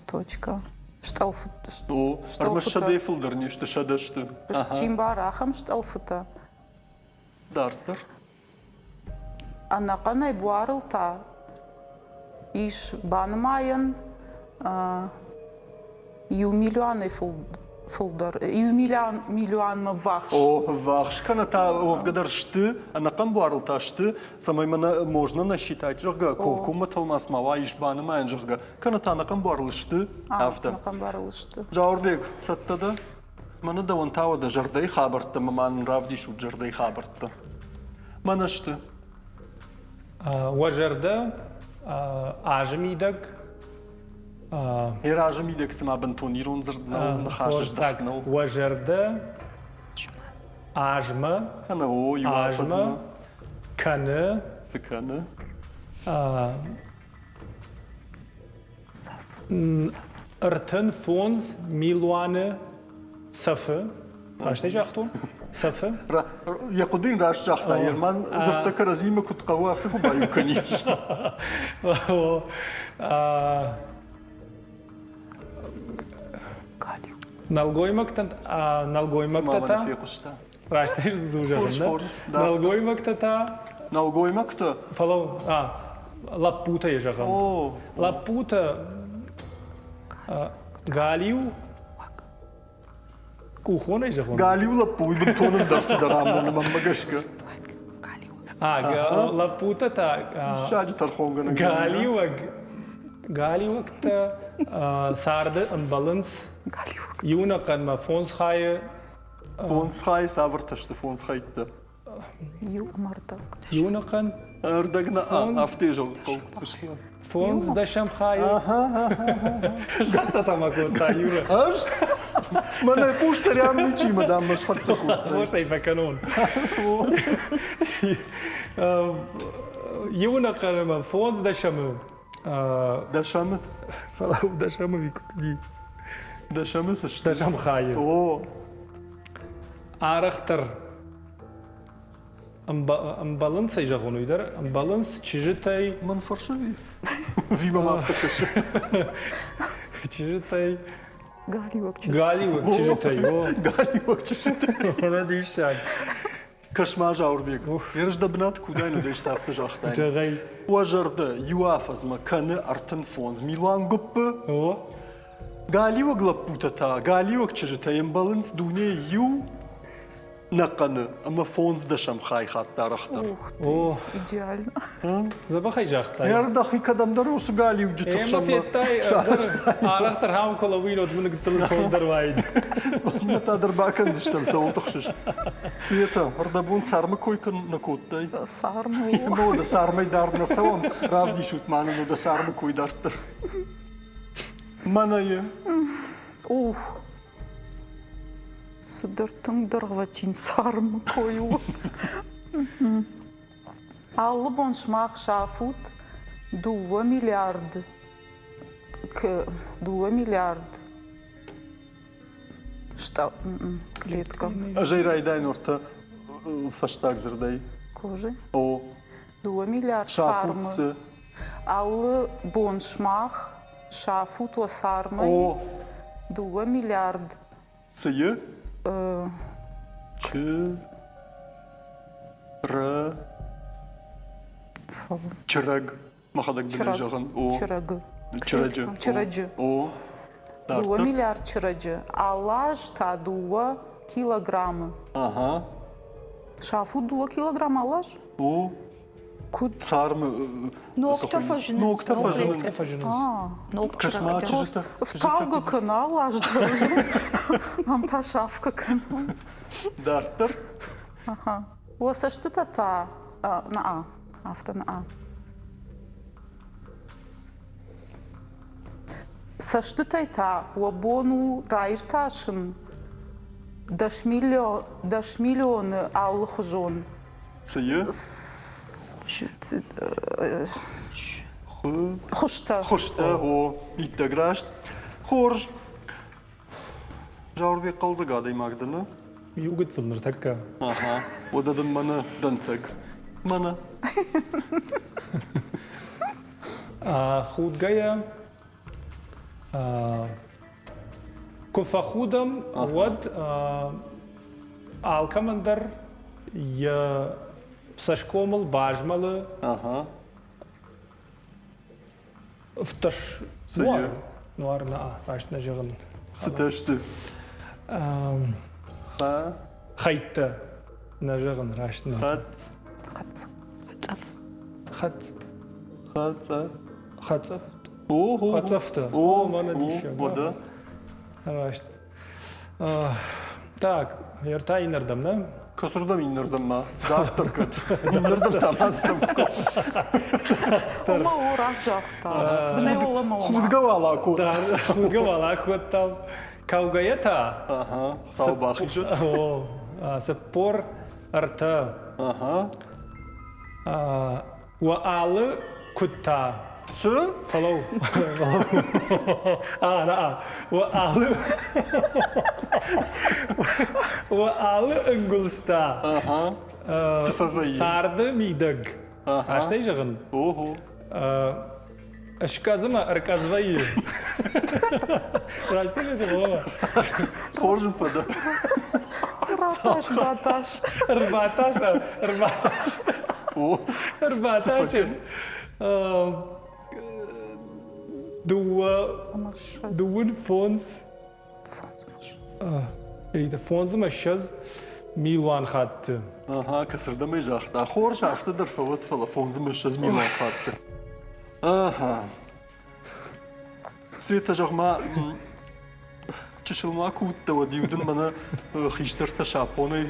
точка. Стъӕлфытӕ. О, ӕрмӕст сӕдӕйы фылдӕр не сты, сӕдӕ сты. Чи мбары ахӕм стъӕлфытӕ? Дарддӕр. Ӕнӕхъӕнӕй буарыл та ис банымайӕн иу миллионӕй фылдӕр, иу миллионмӕ ввахс. О, ввахс, кӕнӕ та уӕвгӕ дӕр сты, ӕнӕхъӕн буарыл та сты, цӕмӕй мӕнӕ можно насчитать, зӕгъгӕ, комкоммӕ тӕлмац ма уа, ис банымайӕн, зӕгъгӕ, кӕнӕ та ӕнӕхъӕн буарыл сты, афтӕ. Ӕнӕхъӕн буарыл сты. Зауырбег, цӕттӕ дӕ? Мӕнӕ дӕуӕн та уӕдӕ зӕрдӕйы хабӕрттӕ ӕмӕ ма нын равдисут зӕрдӕйы хабӕрттӕ. Мӕнӕ сты. Уӕ зӕрдӕ азы мидӕг Йӕ разы мидӕг цыма бынтон ирон дзырд нӕу, ныхасы здӕхт нӕу. Уӕ зӕрдӕ азмӕ кӕнӕ о, иу азмӕ кӕны. Цы кӕны? 35 милуаны цӕфы. Раст ӕй загътон? Цӕфы? Йӕ хъуыды йын раст загъта. Ерман дзырдтӕ кӕрӕдзимӕ куыд хъӕуы, афтӕ куы баиу кӕнис. Нӕлгоймӕгтӕн нӕлгоймӕгтӕ та фехъуыста. Раст ӕй зӕгъын, Нӕлгоймӕгтӕ та Нӕлгоймӕгтӕ? Фӕлӕ лӕппутӕ йӕ зӕгъӕм. Лӕппутӕ галиу Къухонӕй зӕгъон? Галиу лӕппу, уый бынтон ӕндӕр цыдӕр амоны мӕнмӕ гӕсгӕ. Лӕппутӕ та Диссаджы тӕрхонгӕнӕг. Галиуӕг галиуӕгтӕ царды ӕмбӕлынц иунӕхъӕнмӕ фондз хайы. Фондз хайы цавӕртӕ сты фондз хӕйттӕ? Иу ӕмӕ ӕрдӕг. Иунӕхъӕн? Ӕрдӕг нӕ, афтӕ зӕгъын Фондз дӕсӕм хайы. Схӕццӕ та ма кодта Юра. Ӕз? Мӕнӕ хъусдарӕн ничи дам мӕ схӕццӕ кодта. Хорз ӕй фӕкӕнон. Иунӕхъӕн ӕмӕ фондз дӕсӕмы. Дӕсӕмы? Фӕлӕ дӕсӕмы уыди. Дӕсӕмы цы сты? Дӕсӕм хайы. О. Арӕхдӕр ӕмбӕлынц ӕй зӕгъон уый дӕр, ӕмбӕлынц чызджытӕй. Мӕн фӕрсы ви? Ви мӕм афтӕ кӕсы. Чызджытӕй. Галиуаг чызджытӕй. Галиуаг чызджытӕй, о. Галиуаг чызджытӕй. Мӕнӕ диссаг. Кӕс-ма, Зауырбег, ерыс дӕ бынат куыдӕй уыдысты, афтӕ загътай. Зӕгъай. Уӕ зӕрдӕ иу афӕдзмӕ кӕны 35 милуан гуыппы. О. Галиуаг лӕппутӕ та, галиуаг чызджытӕ ӕмбӕлынц дунейы иу нӕхъӕны ӕмӕ фондздӕсӕм хай хатт арӕхдӕр. Ух ты, идеально. Дзӕбӕхӕй загътай. Ӕрдӕхи кӕдӕмдӕр уыцы галиуджыты хсӕнмӕ. федтай, арӕхдӕр хам куы лӕууин, уӕд мын гыццыл фылдӕр уаид. Мӕ та дӕр бакӕндзыстӕм, цӕуыл тыхсыс. Света, ӕрдӕбон цармы кой нӕ кодтай? Цармы. Ну, да цармӕй дард нӕ цӕуӕм, равдисут ма нын дӕ цармы кой дарддӕр. Мӕнӕ Ух, цыдӕр тынг дӕргъвӕтин цармы кой у. Алы бон сымах сафут дыууӕ миллиард дыууӕ миллиард клетка. Ӕз ӕй райдайын уӕртӕ фӕстаг дзырдӕй. Кожи? О. Дыууӕ миллиард цармы. Сафут цы? Алы бон сымах сафут уӕ цармӕй 2 миллиард. Цы и? Чы. Ры. Чырӕг. Мӕхӕдӕг дын зӕгъын. О. Чырӕгы. Чырӕджы. Чырӕджы. О. 2 миллиард чырӕджы. Алы аз та 2 килограммы. Ага. Сафут 2 килограмм алы аз? О. Куыд? Цармы Ногтӕ фӕзынынц. Ногтӕ фӕзынынц. Ног Кӕс-ма, чызджытӕ. Фтаугӕ кӕна алы аз дӕр. Ам та сафгӕ кӕна. Дарддӕр? Ага. Уӕ цӕстытӕ та наа, афтӕ наа. Цӕстытӕй та уӕ бон у раиртасын 10 миллионы алыхуызон Цы и? Хуызтӕ. Хуызтӕ, о, иттӕг раст. Хорз. Зауырбег хъӕлдзӕг адӕймаг дӕ, нӕ? Иу гыццыл ныртӕккӕ. Ага. Уӕдӕ дын мӕнӕ дӕнцӕг. Мӕнӕ. Худгӕйӕ куы фӕхудӕм, уӕд алкӕмӕн дӕр йӕ цӕсгомыл базмӕлы Фтӕс нуар, нуар нӕ, раст нӕ зӕгъын. Цытӕ сты? Хӕйттӕ нӕ зӕгъын, раст нӕ. Хӕц. Хӕц. Хӕцъӕф. Хӕц. Хӕцъӕ. Хӕцъӕф. О, Хӕцъӕфтӕ. О, мӕнӕ диссаг. Уӕдӕ. Раст. Так, ӕртӕ иннӕрдӕм, нӕ? Кӕцырдӕм иннӕрдӕм ма? Дарддӕр кӕд? Иннӕрдӕм та ма цӕуы. Ома о, раст загъта. Бынӕй уӕлӕмӕ ома. Худгӕ уал акодта. Худгӕ уал акодтам. Кӕугӕйӕ та? Ага, Хуыцау бахизӕд. О, 43. Ага. Уӕ алы куыд та? Цы? Фӕлӕуу. А, на, уӕ алы уӕ алы ӕнгуылдзтӕ Цы фӕвӕййы? царды мидӕг. Растӕй зӕгъын? Ого. Скъӕдзы мӕ ӕркъӕдз вӕййы. Растӕй зӕгъын? Хорз ын фӕдӕ. Ратас, батас. Ӕрбатас, ӕрбатас. Ӕрбатас. Дыууӕ, дыууын фондз, фондз ӕмӕ ссӕдз милуан хатты. Ага, кӕцырдӕм ӕй загъта. Хорз, афтӕ дӕр фӕуӕд, фӕлӕ 25 милуан хатты. Ага. Светӕ, зӕгъ-ма, чысыл ма куы уыдтӕ, уӕд-иу дын мӕнӕ хистӕртӕ сапонӕй,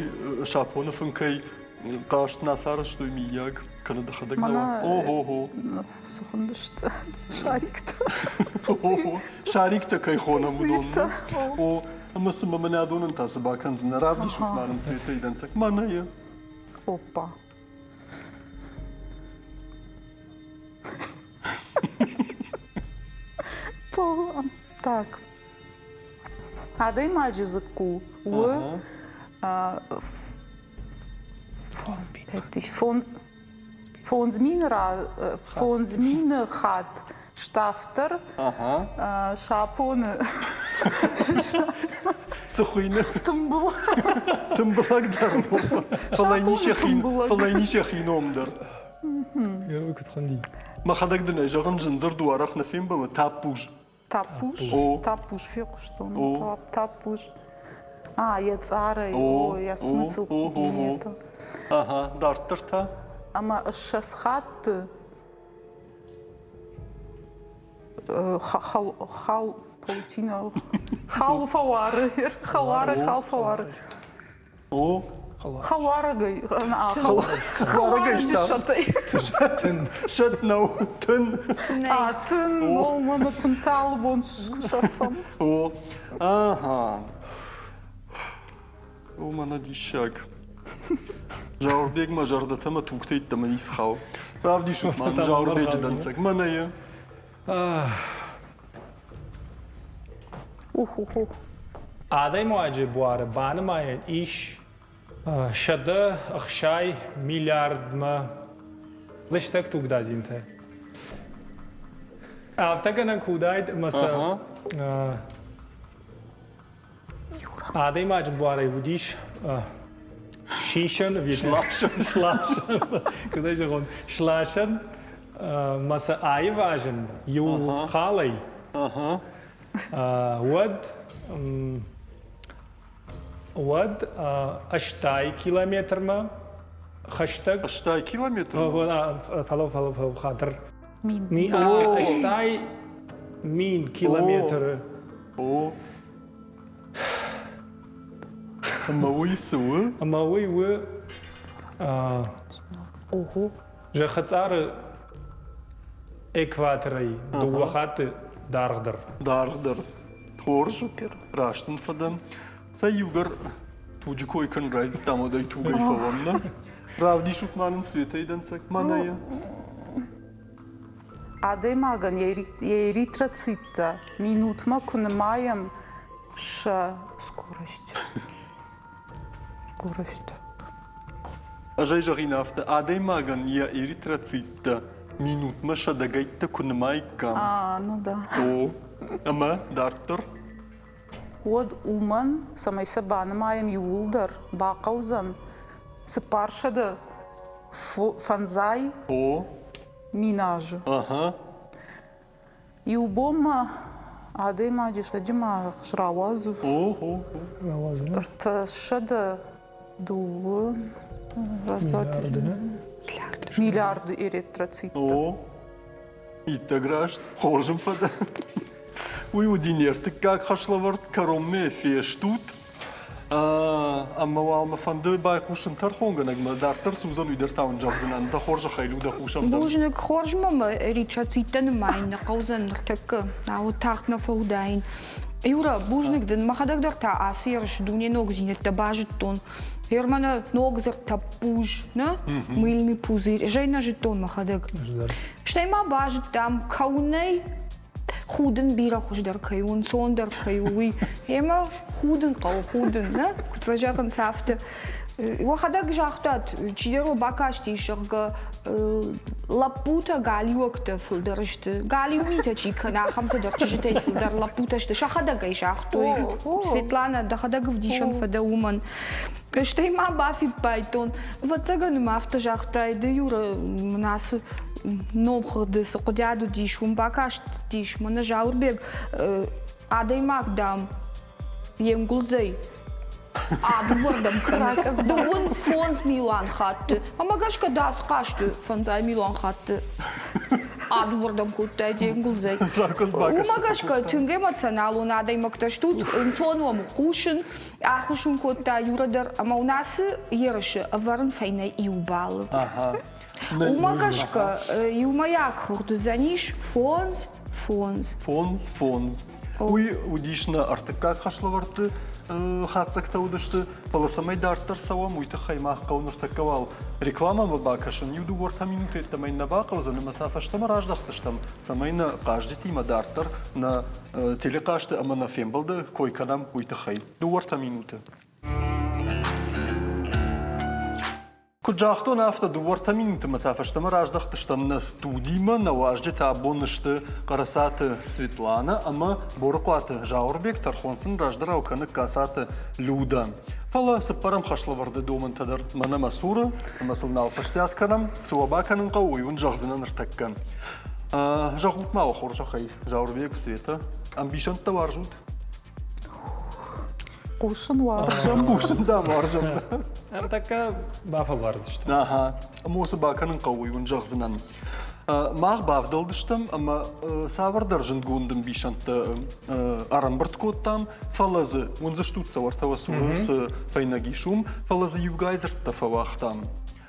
сапоны фынкӕй хъазт нӕ сарӕзтой, миййаг, кӕнӕ дӕхӕдӕг нӕ Ого-го. Цы хуындысты? Шариктӕ. Шариктӕ кӕй хонӕм, уыдон. О, ӕмӕ цымӕ мӕнӕ адонӕн та цы бакӕндзынӕ? Равдисут ма нын Светӕйы дӕнцӕг. Мӕнӕ йӕ. Оппа. Так. Адӕймаджы дзыкку у 5000 хатт ставддӕр сапоны Цы хуыйны? Тымбыл. Тымбылӕг дӕр. Фӕлӕ ничи ном дӕр. Куыд хуынди? Мӕхӕдӕг дын ӕй зӕгъын, зындзырд у, арӕх нӕ фембӕлы таппуз. Таппуз? Таппуз фехъуыстон. Таппуз. А, йӕ цъарӕй, о, йӕ смысл нет. Ага, дарддӕр та? Ӕмӕ 20 хатты хал паутина хал фӕуары, хӕлары хал фӕуары. О, Хӕлуарӕгӕй. Хӕлуарӕгӕй сӕтӕй. Сӕт нӕу, тын. А, тын, о, мӕнӕ тынтӕ алы бон сӕрфӕм. О, ага. О, мӕнӕ диссаг. Зауырбег мӕ зӕрдӕтӕ мӕ тугтӕ йеддӕмӕ ницы хауы. Равдисут ма Зауырбеджы дӕнцӕг. Мӕнӕ йӕ. Ух-ух-ух. Адӕймаджы буары банымайӕн ис 160 миллиардмӕ лыстӕг тугдадзинтӕ. Афтӕ гӕнӕн куы уыдаид, ӕмӕ сӕ адӕймаджы буарӕй уыдис сисӕн, сласӕн, сласӕн, куыд ӕй зӕгъон, сласӕн ӕмӕ сӕ аивазын иу халӕй, уӕд уӕд 80 километрмӕ хӕстӕг. 80 километр? Фӕлӕу, фӕлӕу, фӕлӕу, хатыр. Мин. 80 000 километры. О. Ӕмӕ уый цы у? Ӕмӕ уый у Ого. Зӕххыцъары экваторӕй дыууӕ хатты даргъдӕр. Даргъдӕр. Хорз. Супер. Раст ын фӕдӕн. Цӕй иугӕр туджы кой кӕнын райдыдтам, уӕд ӕй тугӕй фӕуӕм, нӕ? Равдисут ма нын Светӕйы дӕнцӕг мӕнӕ йӕ. Адӕймагӕн йӕ эритроциттӕ минутмӕ куы нымайӕм сӕ скорость. Скорость. Ӕз ӕй зӕгъин афтӕ, адӕймагӕн йӕ эритроциттӕ минутмӕ сӕдӕгӕйттӕ куы нымаиккам. А, ну да. О, ӕмӕ дарддӕр? Уӕд уымӕн, цӕмӕй сӕ банымайӕм иууылдӕр, бахъӕудзӕн 450 О. 1000 азы. Ага. Иу бон ма адӕймаджы сӕджы магъз рауадзы. 302 раз, два, три. Миллиарды эритроциттӕ. О, иттӕг раст, хорз ын фӕдӕ. Уый уыди не ртыккаг хӕслӕвӕрд, кӕронмӕ фестут. Ӕмӕ уал мӕ фӕнды байхъусын тӕрхонгӕнӕгмӕ. Дарддӕр цы уыдзӕн, уый дӕр та уын зӕгъдзынӕн. Дӕ хорзӕхӕй, Людӕ, хъусӕм дӕм. Бузныг, хорз мӕм эритроциттӕ нымайын нӕ хъӕудзӕн ныртӕккӕ. Науӕд тагъд нӕ фӕуыдаин. Юра, бузныг дын. Мӕхӕдӕг дӕр та ацы ерысы дуне ногдзинӕдтӕ базыдтон. Германы ног дзырд тӕппуз, нӕ? Мыльный пузырь. Ӕз ӕй нӕ зыдтон мӕхӕдӕг. Стӕй ма базыдтам, кӕуынӕй худын бирӕ хуыздӕр кӕй у, ӕнцондӕр кӕй у, уый. Ӕмӕ худын хъӕуы, худын, нӕ? Куыд фӕзӕгъынц, афтӕ. Уӕхӕдӕг загътат, чидӕр уӕ бакастис, зӕгъгӕ, лӕппутӕ галиуӕгтӕ фылдӕр сты. Галиу митӕ чи кӕны, ахӕмтӕ дӕр чызджытӕй фылдӕр лӕппутӕ сты. Сӕхӕдӕг ӕй загътой. Светланӕ, дӕхӕдӕг ӕвдисӕн фӕдӕ уымӕн. Стӕй ма бафиппайдтон, ӕвӕццӕгӕн ма афтӕ загътай, ды, Юра, мын ацы номхыгъды цы хъуыдиад уыдис, уым бакастис, мӕнӕ Зауырбег адӕймаг, дам, йе нгуылдзӕй адыууӕрдӕм кӕны. Дыууын фондз милуан хатты. Ӕмӕ гӕсгӕ дӕ ацы хъазты фӕндзай милуан хатты адыууӕрдӕм кодтай де нгуылдзӕй. Уымӕ гӕсгӕ тынг эмоционалон адӕймӕгтӕ стут, ӕнцон уӕм хъусын, Ӕххуыс уын кодта Юра дӕр ӕмӕ уын ацы ерысы ӕвӕрын фӕйнӕ иу баллы. Уымӕ гӕсгӕ иумӕйаг хыгъд уыдзӕнис фондз, фондз. Фондз, фондз. Уый уыдис нӕ ӕртыккаг хӕслӕвӕрдты хатдзӕгтӕ уыдысты, фӕлӕ цӕмӕй дарддӕр цӕуӕм, уый тыххӕй мах хъӕуы ныртӕккӕ уал рекламӕмӕ бакӕсын. Иу дыууӕ-ӕртӕ минуты йеддӕмӕ йын нӕ бахъӕудзӕн ӕмӕ та фӕстӕмӕ раздӕхдзыстӕм, цӕмӕй нӕ хъазджытимӕ дарддӕр нӕ телехъазты ӕмӕ нӕ фембӕлды кой кӕнӕм, уый тыххӕй. Дыууӕ-ӕртӕ минуты. Куыд загътон, афтӕ дыууӕ-ӕртӕ минутмӕ та фӕстӕмӕ раздӕхтыстӕм нӕ студимӕ. Нӕ уазджытӕ абон сты Хъӕрӕцаты Светланӕ ӕмӕ Борыхъуаты Зауырбег. Тӕрхон сын раздӕрау кӕны Касаты Людӕ. Фӕлӕ цыппӕрӕм хӕслӕвӕрды домӕнтӕ дӕр мӕнӕ мӕ цуры, ӕмӕ сыл нал фӕстиат кӕнӕм. Цы уӕ бакӕнын хъӕуы, уый уын зӕгъдзынӕн ныртӕккӕ. Зӕгъут-ма уӕ хорзӕхӕй, Зауырбег, Светӕ, ӕмбисӕндтӕ уарзут? Хъусын уарзӕм. Хъусын дӕм уарзӕм. Ӕртӕккӕ бафӕлвардзыстӕм. Аха. Ӕмӕ цы бакӕнын хъӕуы, уый уын зӕгъдзынӕн. Мах бавдӕлдыстӕм ӕмӕ цавӕрдӕр зындгонд ӕмбисӕндтӕ ӕрӕмбырд кодтам, фӕлӕ дзы уындзыстут сӕ уӕртӕ уӕ цуры цы фӕйнӕг ис, уым, фӕлӕ дзы иугай дзырдтӕ фӕуагътам.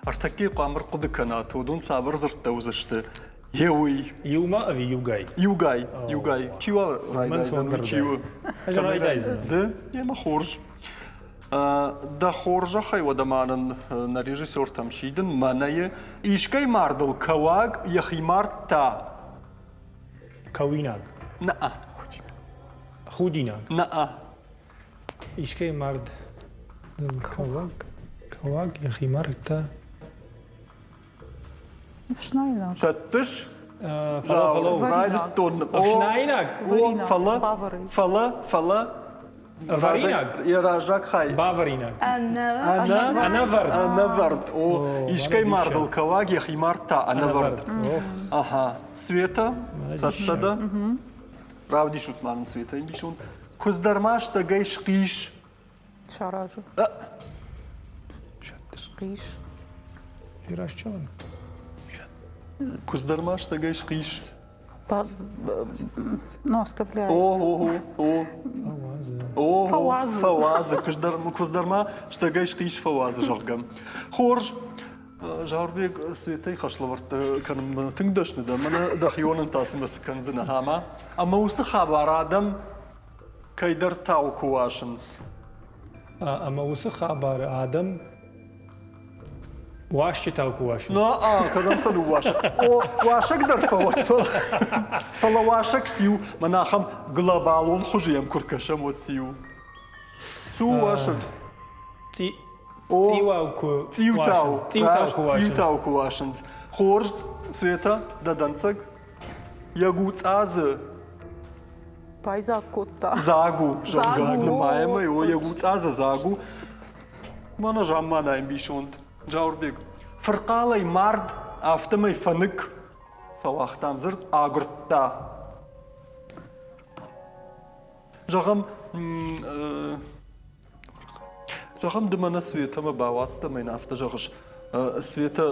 Ӕртӕккӕ хъуамӕ ӕрхъуыды кӕнат, уыдон цавӕр дзырдтӕ уыдзысты, Е уый. Иумӕ ӕви иугай? Иугай, иугай. Чи уал райдайдзӕн, чи у? Ӕз райдайдзӕн. Ды? Емӕ хорз. Дӕ хорзӕхӕй уӕдӕ ма нын нӕ режиссертӕм сидын, мӕнӕйы искӕй мардыл кӕуаг йӕхи мард та. Кӕуинаг. Нӕ. Худинаг. Нӕ. Искӕй мард кӕуаг, кӕуаг йӕхи мард та. Ӕфснайынаг. Сӕттыс? Фӕлӕ, Райдыдтон. Ӕфснаинаг? О, фӕлӕ, фӕлӕ, фӕлӕ. Ӕвӕринаг? Йӕ раззаг хай. Бавӕринаг. Ӕнӕ? Ӕнӕвӕрд. Ӕнӕвӕрд. О, искӕй мардыл кӕуаг, йӕхи мард та ӕнӕвӕрд. Аха. Света, цӕттӕ дӕ? Равдисут ма нын Светӕйы ӕмбисонд. Куыдз дӕр ма стӕгӕй схъис. Саразы. Схъис. Ирашчон. Куыдз дӕр ма стӕгӕй схъис. Ну, оставляет. О, о, о. О, Фӕуадзы. Фӕуадзы. Куыдз дӕр ма стӕгӕй схъис фӕуадзы, зӕгъгӕ. Хорз. Зауырбег, Светӕйы хӕслӕвӕрдтӕ кӕнынмӕ тынг дӕсны дӕ, мӕнӕ дӕхионӕн та цымӕ цы кӕндзынӕ, ӕмӕ? Ӕмӕ уыцы хабар адӕм кӕйдӕртау куы уасынц. Ӕмӕ уыцы хабары адӕм уасджытау куы уасынц. На, кӕдӕм сӕ ныууасӕг? О, уасӕг дӕр фӕуӕд, фӕлӕ уасӕг циу, мӕнӕ ахӕм глобалон хуызы йӕм куы ркӕсӕм, уӕд циу? Цы у уасӕг? Цъиуау куы цъиутау, цъиутау куы уасынц. Цъиутау куы уасынц. Хорз, Света, дӕ дӕнцӕг? Йӕ гуцъа дзы Байдзаг кодта. Дзаг у, зӕгъгӕ, нымайӕм ӕй, о, йӕ гуцъа дзы дзаг у. Мӕнӕ замманай ӕмбисонд. Джауырбег, фырхъалӕй мард, афтӕмӕй фӕнык, фӕуагътам дзырд, агуырдта. Зӕгъӕм, зӕгъӕм, ды мӕнӕ Светӕмӕ бауадтӕ мӕ йын афтӕ зӕгъыс, Светӕ,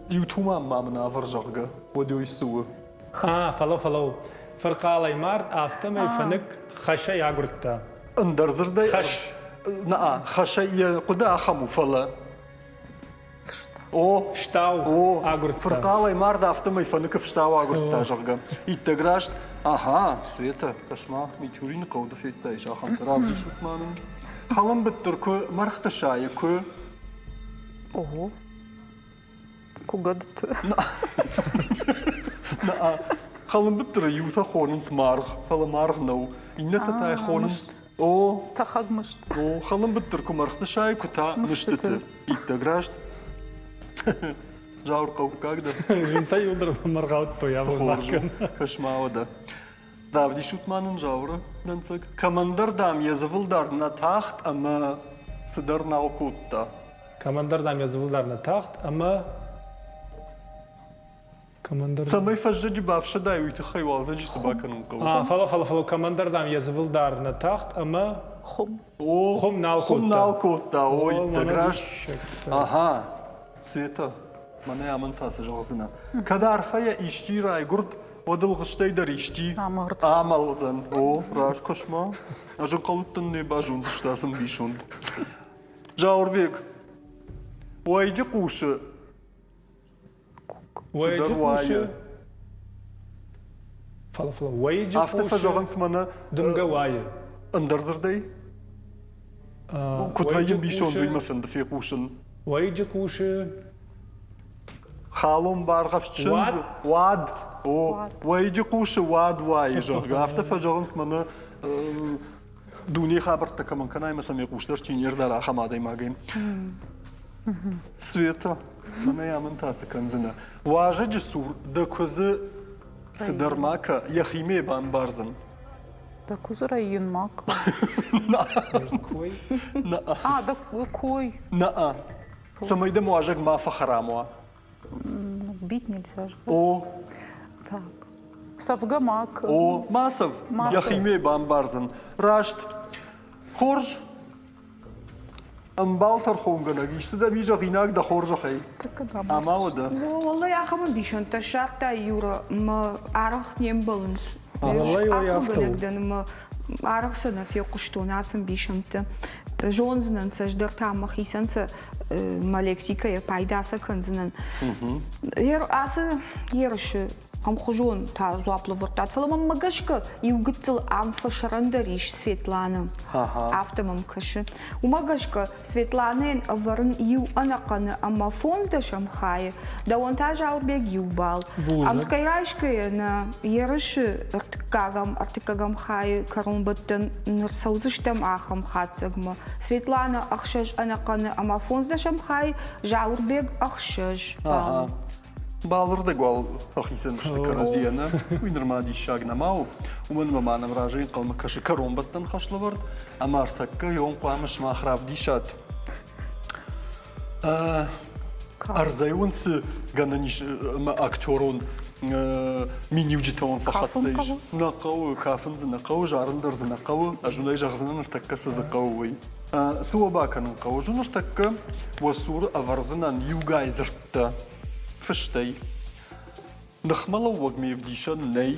иу туман ма мын авӕр, зӕгъгӕ, уӕд уый цы у? А, фӕлӕ, фӕлӕуу. Фырхъалӕй мард, афтӕмӕй фӕнык хӕсӕй агуырдта. Ӕндӕр дзырдӕй? Хӕс. Нӕ, хӕсӕй йӕ хъуыды ахӕм у, фӕлӕ. О, фстау о, агуырдта. Фырхъалӕй мард, афтӕмӕй фӕныкы фстау агуырдта, зӕгъгӕ. Иттӕг раст. Аха, Света, кӕс-ма, Мичурины хъӕу ды федтаис ахӕмтӕ, равдисут ма нын. Хӕлынбыттыр куы мӕргъты сайы, куы. Ого. Куы гӕдыты. Хӕлынбыттыры иутӕ хонынц маргъ, фӕлӕ маргъ нӕу. Иннӕтӕ та йӕ хонынц О, Тӕхӕг мыст. О, хӕлынбыттыр куы мӕргъты сайы, куы та мыстыты. Иттӕг раст. Зауыр хъӕуккаг дӕ. Зынтӕ иуылдӕр мӕргъаудтой Цы хорз у. Кӕс-ма уӕдӕ. Равдисут ма нын Зауыры дӕнцӕг. Кӕмӕндӕр, дам, йӕ дзывылдар нӕ тахт ӕмӕ цыдӕр нал кодта. Кӕмӕндӕр, дам, йӕ дзывылдар нӕ тахт ӕмӕ Кӕмӕндӕр... Цӕмӕй фӕззӕджы бафсӕдай, уый тыххӕй уалдзӕджы цы бакӕнын хъӕуы? А, фӕлӕ, фӕлӕ, фӕлӕ, кӕмӕндӕр, дам, йӕ дзывылдар нӕ тахт ӕмӕ Хуым. О, хуым нал кодта. Хуым нал кодта, о, иттӕг раст. Ага, Света, мӕнӕ амӕн та цы зӕгъдзынӕ? Кӕд арфӕйӕ исчи райгуырд, уӕд ӕлгъыстӕй дӕр исчи Амард. амӕлдзӕн. О, раст кӕс-ма. Ӕз ӕнхъӕлдтӕн не базондзысты ацы ӕмбисонд. Зауырбег, уӕйыджы хъусы Уӕйыджы хъусы. Фӕлӕ фӕлӕ уӕйыджы Афтӕ фӕзӕгъынц мӕнӕ. Дымгӕ уайы. Ӕндӕр дзырдӕй? Куыд вӕййы ӕмбисонд, уый мӕ фӕнды фехъусын. Уӕйыджы хъусы. Халон баргъӕфт чындз. Уад. О, уӕйыджы хъусы уад уайы, зӕгъгӕ. Афтӕ фӕзӕгъынц мӕнӕ дунейы хабӕрттӕ кӕмӕн кӕнай ӕмӕ сӕм йӕ хъус дӕр чи не рдара, ахӕм адӕймагӕй. Света, мӕнӕ амын та цы кӕндзынӕ? Уазӕджы цур дӕ куыдзы цыдӕр ма кӕ, йӕхимӕ бамбардзӕн. Дӕ куыдзы рӕйын ма кӕ. Кой? А, дӕ кой. Нӕ. Цӕмӕй дӕм уазӕг ма фӕхӕрам уа. Бить нельзя же. О. Так. Сӕфгӕ ма кӕ. О, ма сӕф. Йӕхимӕ бамбардзӕн. Раст. Хорз. Ӕмбал тӕрхонгӕнӕг, исты дӕм и зӕгъинаг дӕ хорзӕхӕй? Ӕмӕ уӕдӕ? Уӕллӕй ахӕм ӕмбисӕндтӕ ссардта Юра, мӕ аргъ не мбӕлынц. Ахуыргӕнӕг дӕн ӕмӕ аргъ сӕ нӕ фехъуыстон ацы ӕмбисӕндтӕ. Зондзынӕн сӕ, ӕз дӕр та мӕхицӕн сӕ мӕ лексикӕйӕ пайда сӕ кӕндзынӕн. Ацы ерысы ӕмхуызон та дзуапп лӕвӕрдтат, фӕлӕ мӕнмӕ гӕсгӕ иу гыццыл ам фӕсӕрӕндӕр ис Светланӕ. Афтӕ мӕм кӕсы. Уымӕ гӕсгӕ Светланӕйӕн ӕвӕрын иу ӕнӕхъӕны ӕмӕ фондздӕсӕм хайы, дӕуӕн та Зауырбег иу балл. Ӕмткӕй райсгӕйӕ нӕ ерысы ӕртыккӕгӕм ӕртыккӕгӕм хайы кӕронбӕттӕн ӕрцӕудзыстӕм ахӕм хатдзӕгмӕ. Светланӕ ӕхсӕз ӕнӕхъӕны ӕмӕ фондздӕсӕм хай, Зауырбег ӕхсӕз баллы. Балырдӕг уал фӕхицӕн сты кӕрӕдзийӕ, нӕ? Уый нырма диссаг нӕма у, уымӕн ӕмӕ ма нӕм разӕй ӕнхъӕлмӕ кӕсы кӕронбӕттӕн хӕслӕвӕрд, ӕмӕ ӕртӕккӕ йон хъуамӕ сымах равдисат ӕрдзӕй уын цы гӕнӕн ис ӕмӕ актерон миниуджытӕ уын фӕхӕццӕ ис. Нӕ хъӕуы, кафын дзы нӕ хъӕуы, зарын дӕр дзы нӕ хъӕуы, ӕз уын ӕй зӕгъдзынӕн ныртӕккӕ цы дзы хъӕуы, уый. Цы уӕ бакӕнын хъӕуы? Ӕз уын ныртӕккӕ уӕ цуры ӕвӕрдзынӕн иугай дзырдтӕ фыстӕй. Ныхмӕлӕууӕг ме вдисӕн нӕй.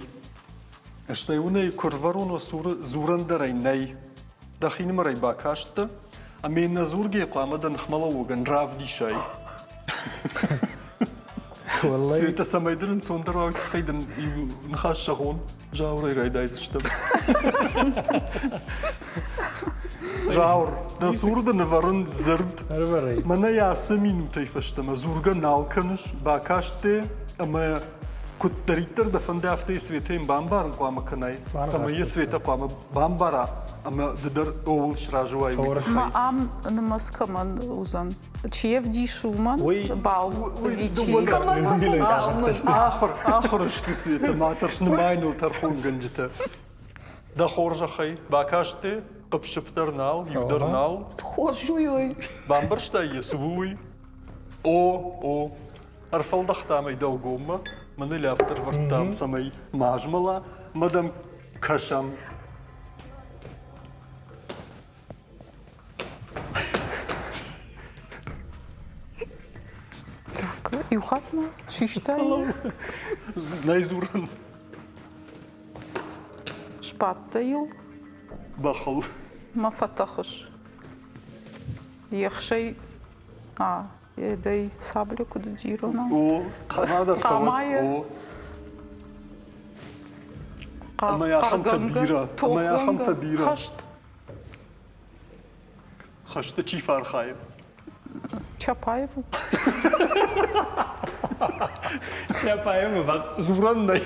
Стӕй уын ӕй куы рвӕрон уӕ цуры, дзурӕн дӕр ӕй нӕй. Дӕхинымӕр ӕй бакасттӕ, ӕмӕ йын ӕнӕдзургӕ хъуамӕ дӕ ныхмӕлӕууӕгӕн равдисай. Светӕ, цӕмӕй дын ӕнцондӕр уа, уый тыххӕй дын иу ныхас зӕгъон. Зауырӕй райдайдзыстӕм. Зауыр, дӕ цуры дын ӕвӕрын дзырд. Мӕнӕ ацы минутӕй фӕстӕмӕ дзургӕ нал кӕныс, бакаст дӕ ӕмӕ куыддӕриддӕр дӕ фӕнды, афтӕ йӕ Светӕйӕн бамбарын хъуамӕ кӕнай, цӕмӕй йӕ Светӕ хъуамӕ бамбара ӕмӕ ды дӕр ууыл сразы уай. Ма ам нымӕц кӕмӕн уыдзӕн? Чи ӕвдисы, уымӕн бал ӕви чи? Ахуыр, ахуыр сты Светӕ, ма тӕрс, нымайыныл тӕрхонгӕнджытӕ. Дӕ хорзӕхӕй, бакаст дӕ, хъыпп-сыпп дӕр нал, иу дӕр нал. Хорз у ой. Бамбӕрстай йӕ, цы у уый? О, о. Ӕрфӕлдӕхтам ӕй дӕлгоммӕ, мӕныл афтӕ ӕрвӕрдтам, цӕмӕй ма змӕла, мӕ дӕм кӕсӕм. Так, иу хатт ма систай? Нӕй дзурӕн. Сбадтӕ йыл. Бӕхыл. Мӕ фӕтӕхыс. Ехсӕй а Едӕй сабля куыд уыди иронау? О, хъама дӕр Хъамайы. О. Ӕмӕ ахӕмтӕ бирӕ. Ӕмӕ ахӕмтӕ бирӕ. Хӕст. Хӕсты чи фӕархайы? Чапаеву. Чапаевы Дзурӕн нӕй.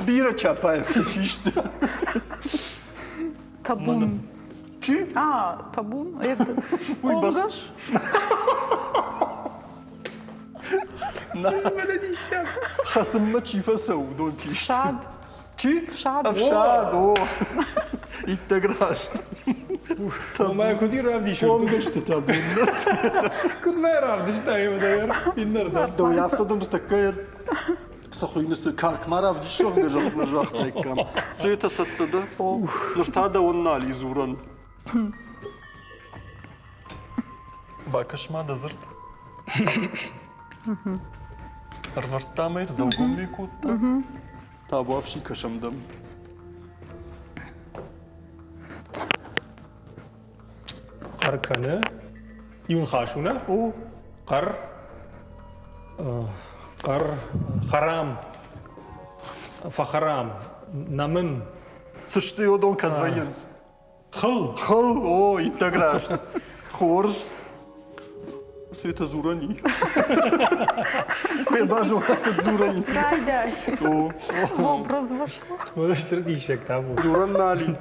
Бирӕ Чапаевты чи сты? Табун. Чи? А, табун? Это Хъомгӕс? Хӕцынмӕ чи фӕцӕуы, уыдон чи сты? Фсад. Чи? Фсад. Ӕфсад, о. Иттӕг раст. Омӕ куыд и равдисӕн? Хъомгӕсты табун. Куыд мӕ равдыстай, иннӕрдӕм. Дӕу афтӕ дын ныртӕккӕ цы хуыйны, цы карк ма равдис, зӕгъгӕ, зӕгъдзынӕ загътаиккам. Светӕ цӕттӕ дӕ? Ныр та дӕуӕн нал и дзурӕн. Бакӕс-ма дӕ дзырд. Ӕрвӕрдтам ӕй, дӕлгоммӕ кодта. Табуафси кӕсӕм дӕм. Хъӕр кӕны. Иу ныхас у, нӕ? О. Хъӕр. Хъӕр. Хӕрам. Фӕхӕрам. Нӕмын. Цы сты уыдон кӕд вӕййынц? Хыл. Хыл, о, иттӕг раст. Хорз. Света дзурӕн и. Куы базонат, дзурӕн и. Дай, дай. О, В образ вошла. Стыр диссӕгтӕ был. Дзурӕн нал и.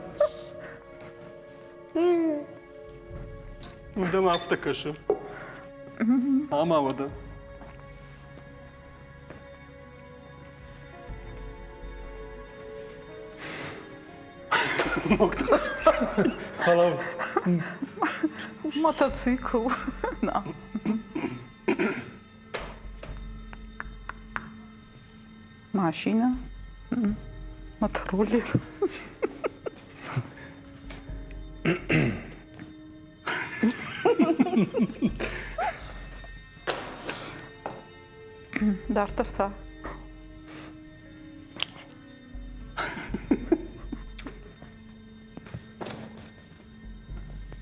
Дӕм афтӕ кӕсы. Ӕмӕ уӕдӕ. Фӕлӕ Мотоцикл. На. Машина. Мотороллер. Дарддӕр та.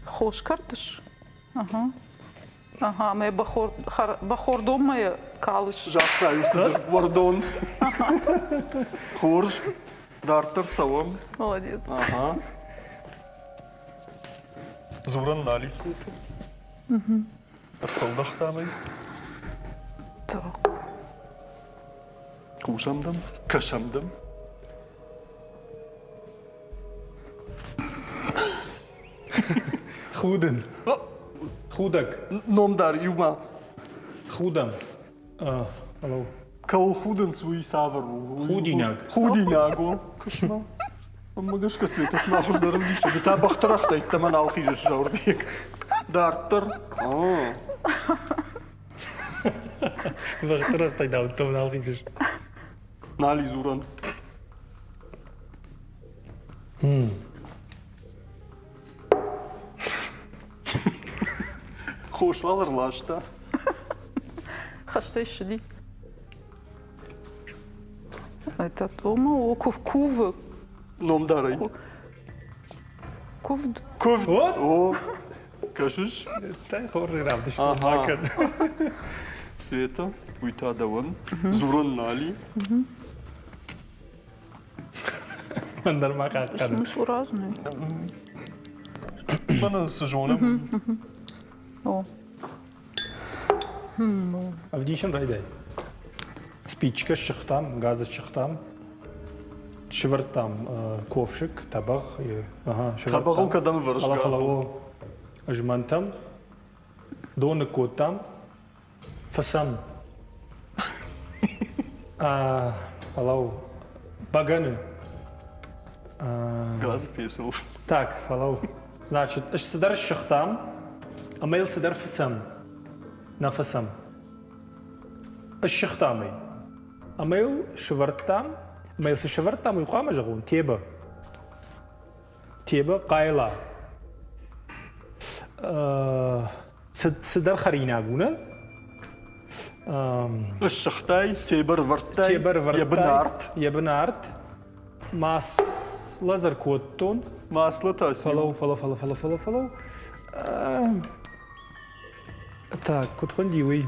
Хос кӕрдыс? Ага. Ага, мӕ бахордонмӕ калыс. Загъта иу цыдӕр уӕрдон. Хорз. Дарддӕр цӕуӕм. Молодец. Ага. Дзурӕн нал и Светӕ. Ӕрфӕлдӕхтам ӕй. Так. Хъусӕм дӕм, кӕсӕм дӕм. Худын. Худӕг. Ном дӕр иумӕ. Худӕм. Алло. Кӕуыл худынц, уый цавӕр у? Худинаг. Худинаг у. Куысмӕ. Мӕнмӕ гӕсгӕ Светӕ цыма хуыздӕр ӕвдисы. Ды та бӕхтӕрӕгътӕ йеддӕмӕ нал хизыс, Зауырбег. Дарддӕр. Бӕхтӕрӕгътӕй дарддӕр нал хизыс. Нал и дзурӕн. Хос уал ӕрласта. Хӕстӕй ссыди. Это дома о кувы. Номдарӕй. Куывд. Куывд. О, кӕсыс? Тай хорз равдыстон бакӕн. Света, уый та дӕуӕн. Дзурӕн нали. Ӕндӕр ма хъахъхъӕны. Смысл разный. Мӕнӕн цы зонӕм? О. Ӕвдисын райдай. Спичкӕ ссыгътам, газы ссыгътам, сывӕрдтам ковшик, тӕбӕгъ. Тӕбӕгъыл кӕдӕм ӕвӕрыс газ? Фӕлӕ змӕнтӕм, дон ныккодтам, фыцӕм. Фӕлӕуу, бӕгӕны. Газы пецыл. Так, фӕлӕуу. Значит, цыдӕр ссыгътам ӕмӕ йыл цыдӕр фыцӕм. Нӕ фыцӕм. Ссыгътам ӕй. Ӕмӕ йыл сывӕрдтам, ӕмӕ йыл цы сӕвӕрдтам, уый хъуамӕ зӕгъон, тебӕ. Тебӕ хъайла. Цыдӕр хӕринаг у, нӕ? Ссыгътай, тебӕ рвӕрдтай, йӕ бын арт. Йӕ бын арт. Масло кодтон. Масло та Фӕлӕуу, фӕлӕ, фӕлӕ, фӕлӕ, фӕлӕ, фӕлӕуу. Так, куыд хуынди уый?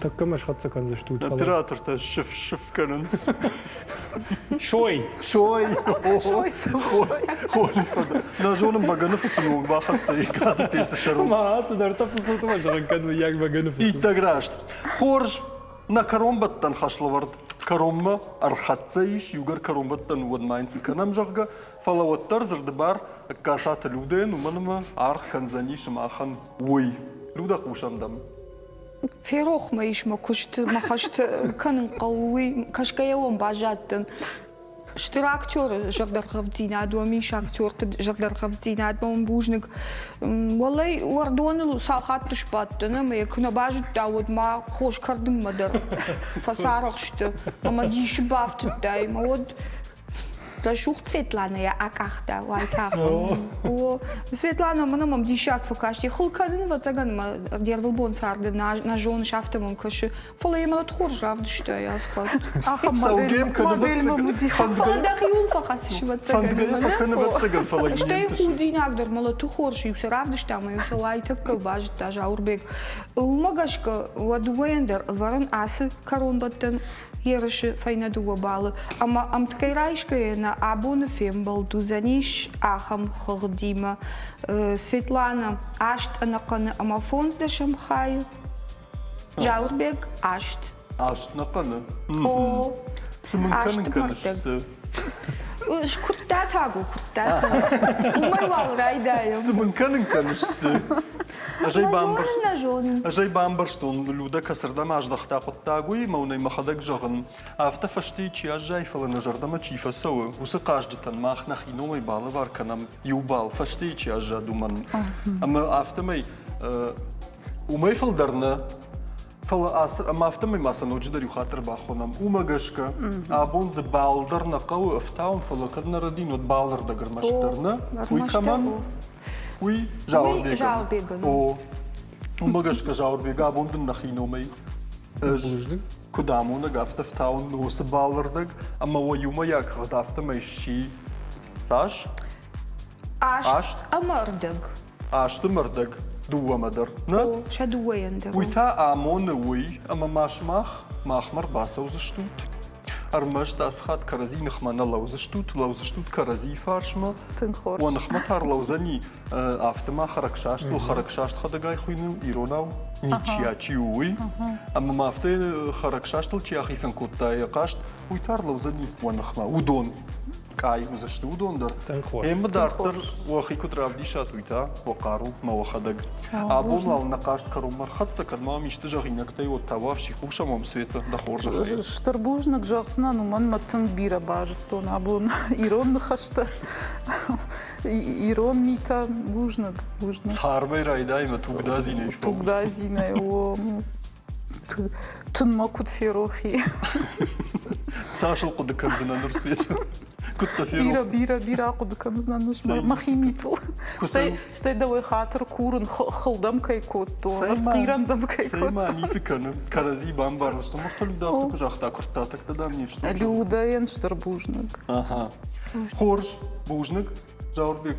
Тӕккӕ мӕ схӕццӕ кӕндзыстут. Оператортӕ сыф-сыф кӕнынц. Сой! Сой! Сой, сой! Нӕ зонын, бӕгӕны фыцын онг бахӕццӕ и газы пецы сӕрыл. Ма, цыдӕртӕ фыцут ӕмӕ зӕгъын кӕд мыййаг бӕгӕны фыцут. Иттӕг раст. Хорз, нӕ кӕронбӕттӕн хӕслӕвӕрд кӕронмӕ ӕрхӕццӕ ис, иугӕр кӕронбӕттӕн уӕд ма йын цы кӕнӕм, зӕгъгӕ, фӕлӕ уӕддӕр дзырды бар Ӕгкацаты Людӕйӕн, уымӕн ӕмӕ аргъ кӕндзӕни сымахӕн уый. Людӕ, хъусӕм дӕм. Ферох мӕ ис мӕ куыст, мӕ хӕст кӕнын хъӕуы, уый кӕсгӕйӕ уӕм баззадтӕн. Стыр актеры зӕрдӕргъӕвддзинад уӕм ис, актерты зӕрдӕргъӕвддзинадмӕ уын бузныг. Уӕлӕй уӕрдоныл цал хатты сбадтӕн ӕмӕ йӕ куы нӕ базыдта, уӕд ма хос кӕрдынмӕ дӕр фӕцарӕхсты ӕмӕ дисы бафтыдтай. Ӕмӕ уӕд Рӕсугъд Светланӕ йӕ акъахта уайтагъд. О, Светлана, мӕнӕ мӕм диссаг фӕкасти. Хыл кӕнын, ӕвӕццӕгӕн, мӕ де рвылбон царды нӕ зоныс, афтӕ мӕм кӕсы. Фӕлӕ йӕ мӕлӕт хорз равдыста ацы хатт. Ахӕм модель мӕм уыди. Фӕлӕ дӕхиуыл фӕхӕцыс, ӕвӕццӕгӕн. Стӕй худинаг дӕр мӕлӕты хорз-иу сӕ равдыста ӕмӕ-иу сӕ уайтӕккӕ базыдта Зауырбег. Уымӕ гӕсгӕ уӕ дыууӕйӕн дӕр ӕвӕрын ацы кӕронбӕттӕн ерысы фӕйнӕ дыууӕ баллы ӕмӕ ӕмткӕй райсгӕйӕ нӕ абоны фембӕлд уыдзӕнис ахӕм хыгъдимӕ. Светлана аст ӕнӕхъӕны ӕмӕ фондздӕсӕм хайы, Зауырбег аст. Аст нӕхъӕны? О. Цы мын кӕнын кӕныс, цы? Куырттатаг у, куырттатаг. Уымӕй уал райдайӕм. Цы мын кӕнын кӕныс, цы? Ӕз ӕй бамбӕрстон, ӕз ӕй бамбӕрстон, Людӕ кӕцырдӕм аздӕхта хъуыддаг, уый ӕмӕ уын ӕй мӕхӕдӕг зӕгъын. Афтӕ фӕстейы чи аззайы, фӕлӕ нӕ зӕрдӕмӕ чи фӕцӕуы, уыцы хъазджытӕн мах нӕхи номӕй балӕвар кӕнӕм иу бал, фӕстейы чи аззад, уымӕн. Ӕмӕ афтӕмӕй уымӕй фылдӕр нӕ, фӕлӕ ацы ӕмӕ афтӕмӕй ма сӕ ноджыдӕр иу хатт ӕрбахонӕм. Уымӕ гӕсгӕ абон дзы бал дӕр нӕ хъӕуы ӕфтауын, фӕлӕ кӕд нӕ рӕдин, уӕд бал ӕрдӕг ӕрмӕстдӕр нӕ. Уый кӕмӕн? Уый Зауырбегӕн. Зауырбегӕн. О, уымӕ гӕсгӕ Зауырбег абон дын нӕхи номӕй ӕз куыд амонӕг, афтӕ фтауын уыцы балырдӕг ӕмӕ уӕ иумӕйаг хыгъд афтӕмӕй сси цас? Аст ӕмӕ ӕрдӕг. Асты мӕрдӕг дыууӕмӕ дӕр. Нӕ? О, сӕ дыууӕйӕн дӕр. Уый та амоны уый, ӕмӕ ма сымах махмӕ рбацӕудзыстут. Ӕрмӕст ацы хатт кӕрӕдзи ныхмӕ нӕ лӕудзыстут, лӕудзыстут кӕрӕдзи фарсмӕ. Тынг хорз. Уӕ ныхмӕ та ӕрлӕудзӕни афтӕ ма хӕрӕгсастыл, хӕрӕгсаст хӕдӕгай хуыйны иронау, ничья чи у, уый. Ӕмӕ ма афтӕ хӕрӕгсастыл чи ахицӕн кодта йӕ хъаст, уый та ӕрлӕудзӕни уӕ ныхмӕ, уыдон. къай уыдзысты уыдон дӕр. Тынг хорз. Ӕмӕ дарддӕр уӕхи куыд равдисат, уый та уӕ хъару мӕ уӕхӕдӕг. Абон уал нӕ хъазт кӕронмӕ ӕрхӕццӕ, кӕд ма уӕм исты зӕгъинӕгтӕй уӕд та уӕ хъусӕм уӕм Светӕ, дӕ хорзӕхӕй. Стыр бузныг зӕгъдзынӕн, уымӕн мӕ тынг бирӕ базыдтон абон ирон ныхӕстӕ, ирон митӕ. Бузныг, бузныг. Цармӕй райдай мӕ тугдадзинӕй. Тугдадзинӕй, о. Тынмӕ куыд ферох и. Цас ыл хъуыды кӕндзынӕ ныр, Светӕ? Куыд дӕ ферох? Бирӕ, бирӕ, бирӕ хъуыды кӕндзынӕн мӕхи митыл. Стӕй, стӕй дӕуӕй хатыр курын, хыл дӕм кӕй кодтон, ӕртхъирӕн дӕм кӕй кодтон. Цӕй ма, ницы кӕны. Кӕрӕдзи бамбардзыстӕм. Уӕртӕ Людӕ афтӕ куы загъта, куырттатӕгтӕ дам не сты. Людӕйӕн стыр бузныг. Ага. Хорз, бузныг, Зауырбег.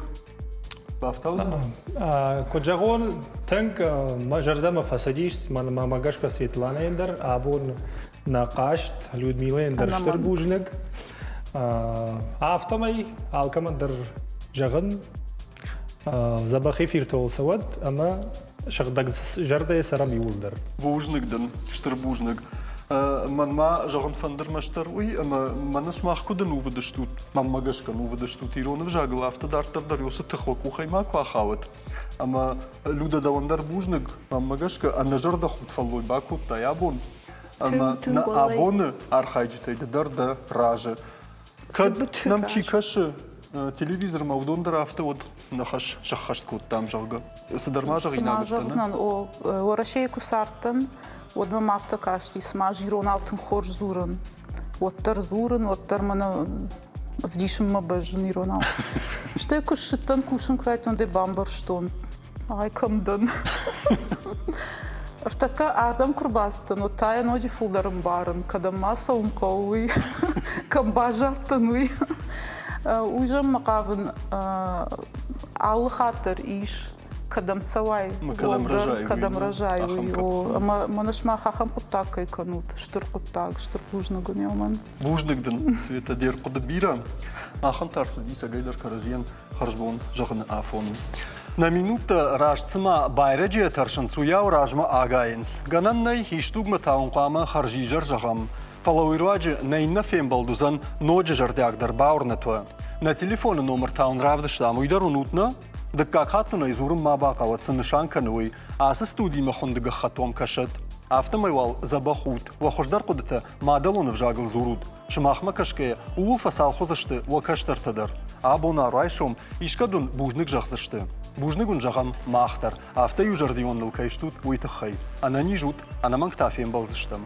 Бафтаудзынӕ? Куыд зӕгъон, тынг мӕ зӕрдӕмӕ фӕцыдис, мӕнмӕ гӕсгӕ Светланӕйӕн дӕр абон нӕ хъазт, Людмилӕйӕн дӕр стыр бузныг. Афтӕмӕй алкӕмӕн дӕр зӕгъын, дзӕбӕх эфиртыл цӕуӕд ӕмӕ сыгъдӕг зӕрдӕйы цӕрӕм иууылдӕр. Бузныг дын, стыр бузныг. Мӕнмӕ зӕгъын фӕнды рмӕстдӕр уый, ӕмӕ мӕнӕ сымах куыд ӕнувыд стут, мӕнмӕ гӕсгӕ ӕнувыд стут ирон ӕвзагыл, афтӕ дарддӕр дӕр уыцы тых уӕ къухӕй макуы ахауӕд. Ӕмӕ Людӕ, дӕуӕн дӕр бузныг, мӕнмӕ гӕсгӕ ӕнӕзӕрдӕхудт фӕллой бакодтай абон. Ӕмӕ нӕ абоны архайджытӕй ды дӕр дӕ разы. Кӕд нӕм чи кӕсы телевизормӕ, уыдон дӕр афтӕ уӕд ныхас сӕххӕст кодтам, зӕгъгӕ. Цыдӕр ма зӕгъинаг Цыма зӕгъдзынӕн, о, Уӕрӕсейы куы цардтӕн, уӕд мӕм афтӕ касти, цыма ӕз иронау тынг хорз дзурын. Уӕддӕр дзурын, уӕддӕр мӕнӕ ӕвдисынмӕ бӕззын иронау. Стӕй куы ссыдтӕн, кусын куы райдыдтон, дӕ бамбӕрстон, ай кӕм дӕн. Ӕртӕккӕ ардӕм куы рбацыдтӕн, уӕд та йӕ ноджы фылдӕр ӕмбарын, кӕдӕм ма цӕуын хъӕуы, уый, кӕм баззадтӕн, уый. Уый зӕгъынмӕ хъавын, алы хатт дӕр ис, кӕдӕм цӕуай, уӕлдӕр, кӕдӕм рӕзай, уый. Ӕмӕ мӕнӕ сымах ахӕм хъуыддаг кӕй кӕнут, стыр хъуыддаг, стыр бузныг уын уымӕн. Бузныг дын, Светӕ, де рхъуыды бирӕ. Махӕн та ӕрцыди цӕгӕйдӕр кӕрӕдзийӕн хӕрзбон зӕгъыны афон. Нӕ минуттӕ раст цыма байрӕджыйӕ тӕрсынц, уыйау размӕ агайынц. Гӕнӕн нӕй, исдугмӕ та уын хъуамӕ хӕрзизӕр зӕгъӕм. Фӕлӕ уый руаджы нӕ иннӕ фембӕлд уыдзӕн ноджы зӕрдиагдӕр бауырнӕт уӕ. Нӕ телефоны номыр та уын равдыстам, уый дӕр уынут нӕ? Дыккаг хатт уын ӕй дзурын ма бахъӕуӕд, цы нысан кӕны уый. Ацы студимӕ хуынды гӕххӕтт уӕм кӕсӕд. Афтӕмӕй уал дзӕбӕх ут, уӕ хуыздӕр хъуыдытӕ мадӕлон ӕвзагыл дзурут. Сымахмӕ кӕсгӕйӕ, ууыл фӕцалх уыдзысты уӕ кӕстӕртӕ дӕр. Абон райсом искӕд уын бузныг зӕгъдзысты. Бузныг уын зӕгъӕм мах дӕр, афтӕ иузӕрдион ныл кӕй стут, уый тыххӕй. Ӕнӕниз ут, ӕнӕмӕнг та фембӕлдзыстӕм.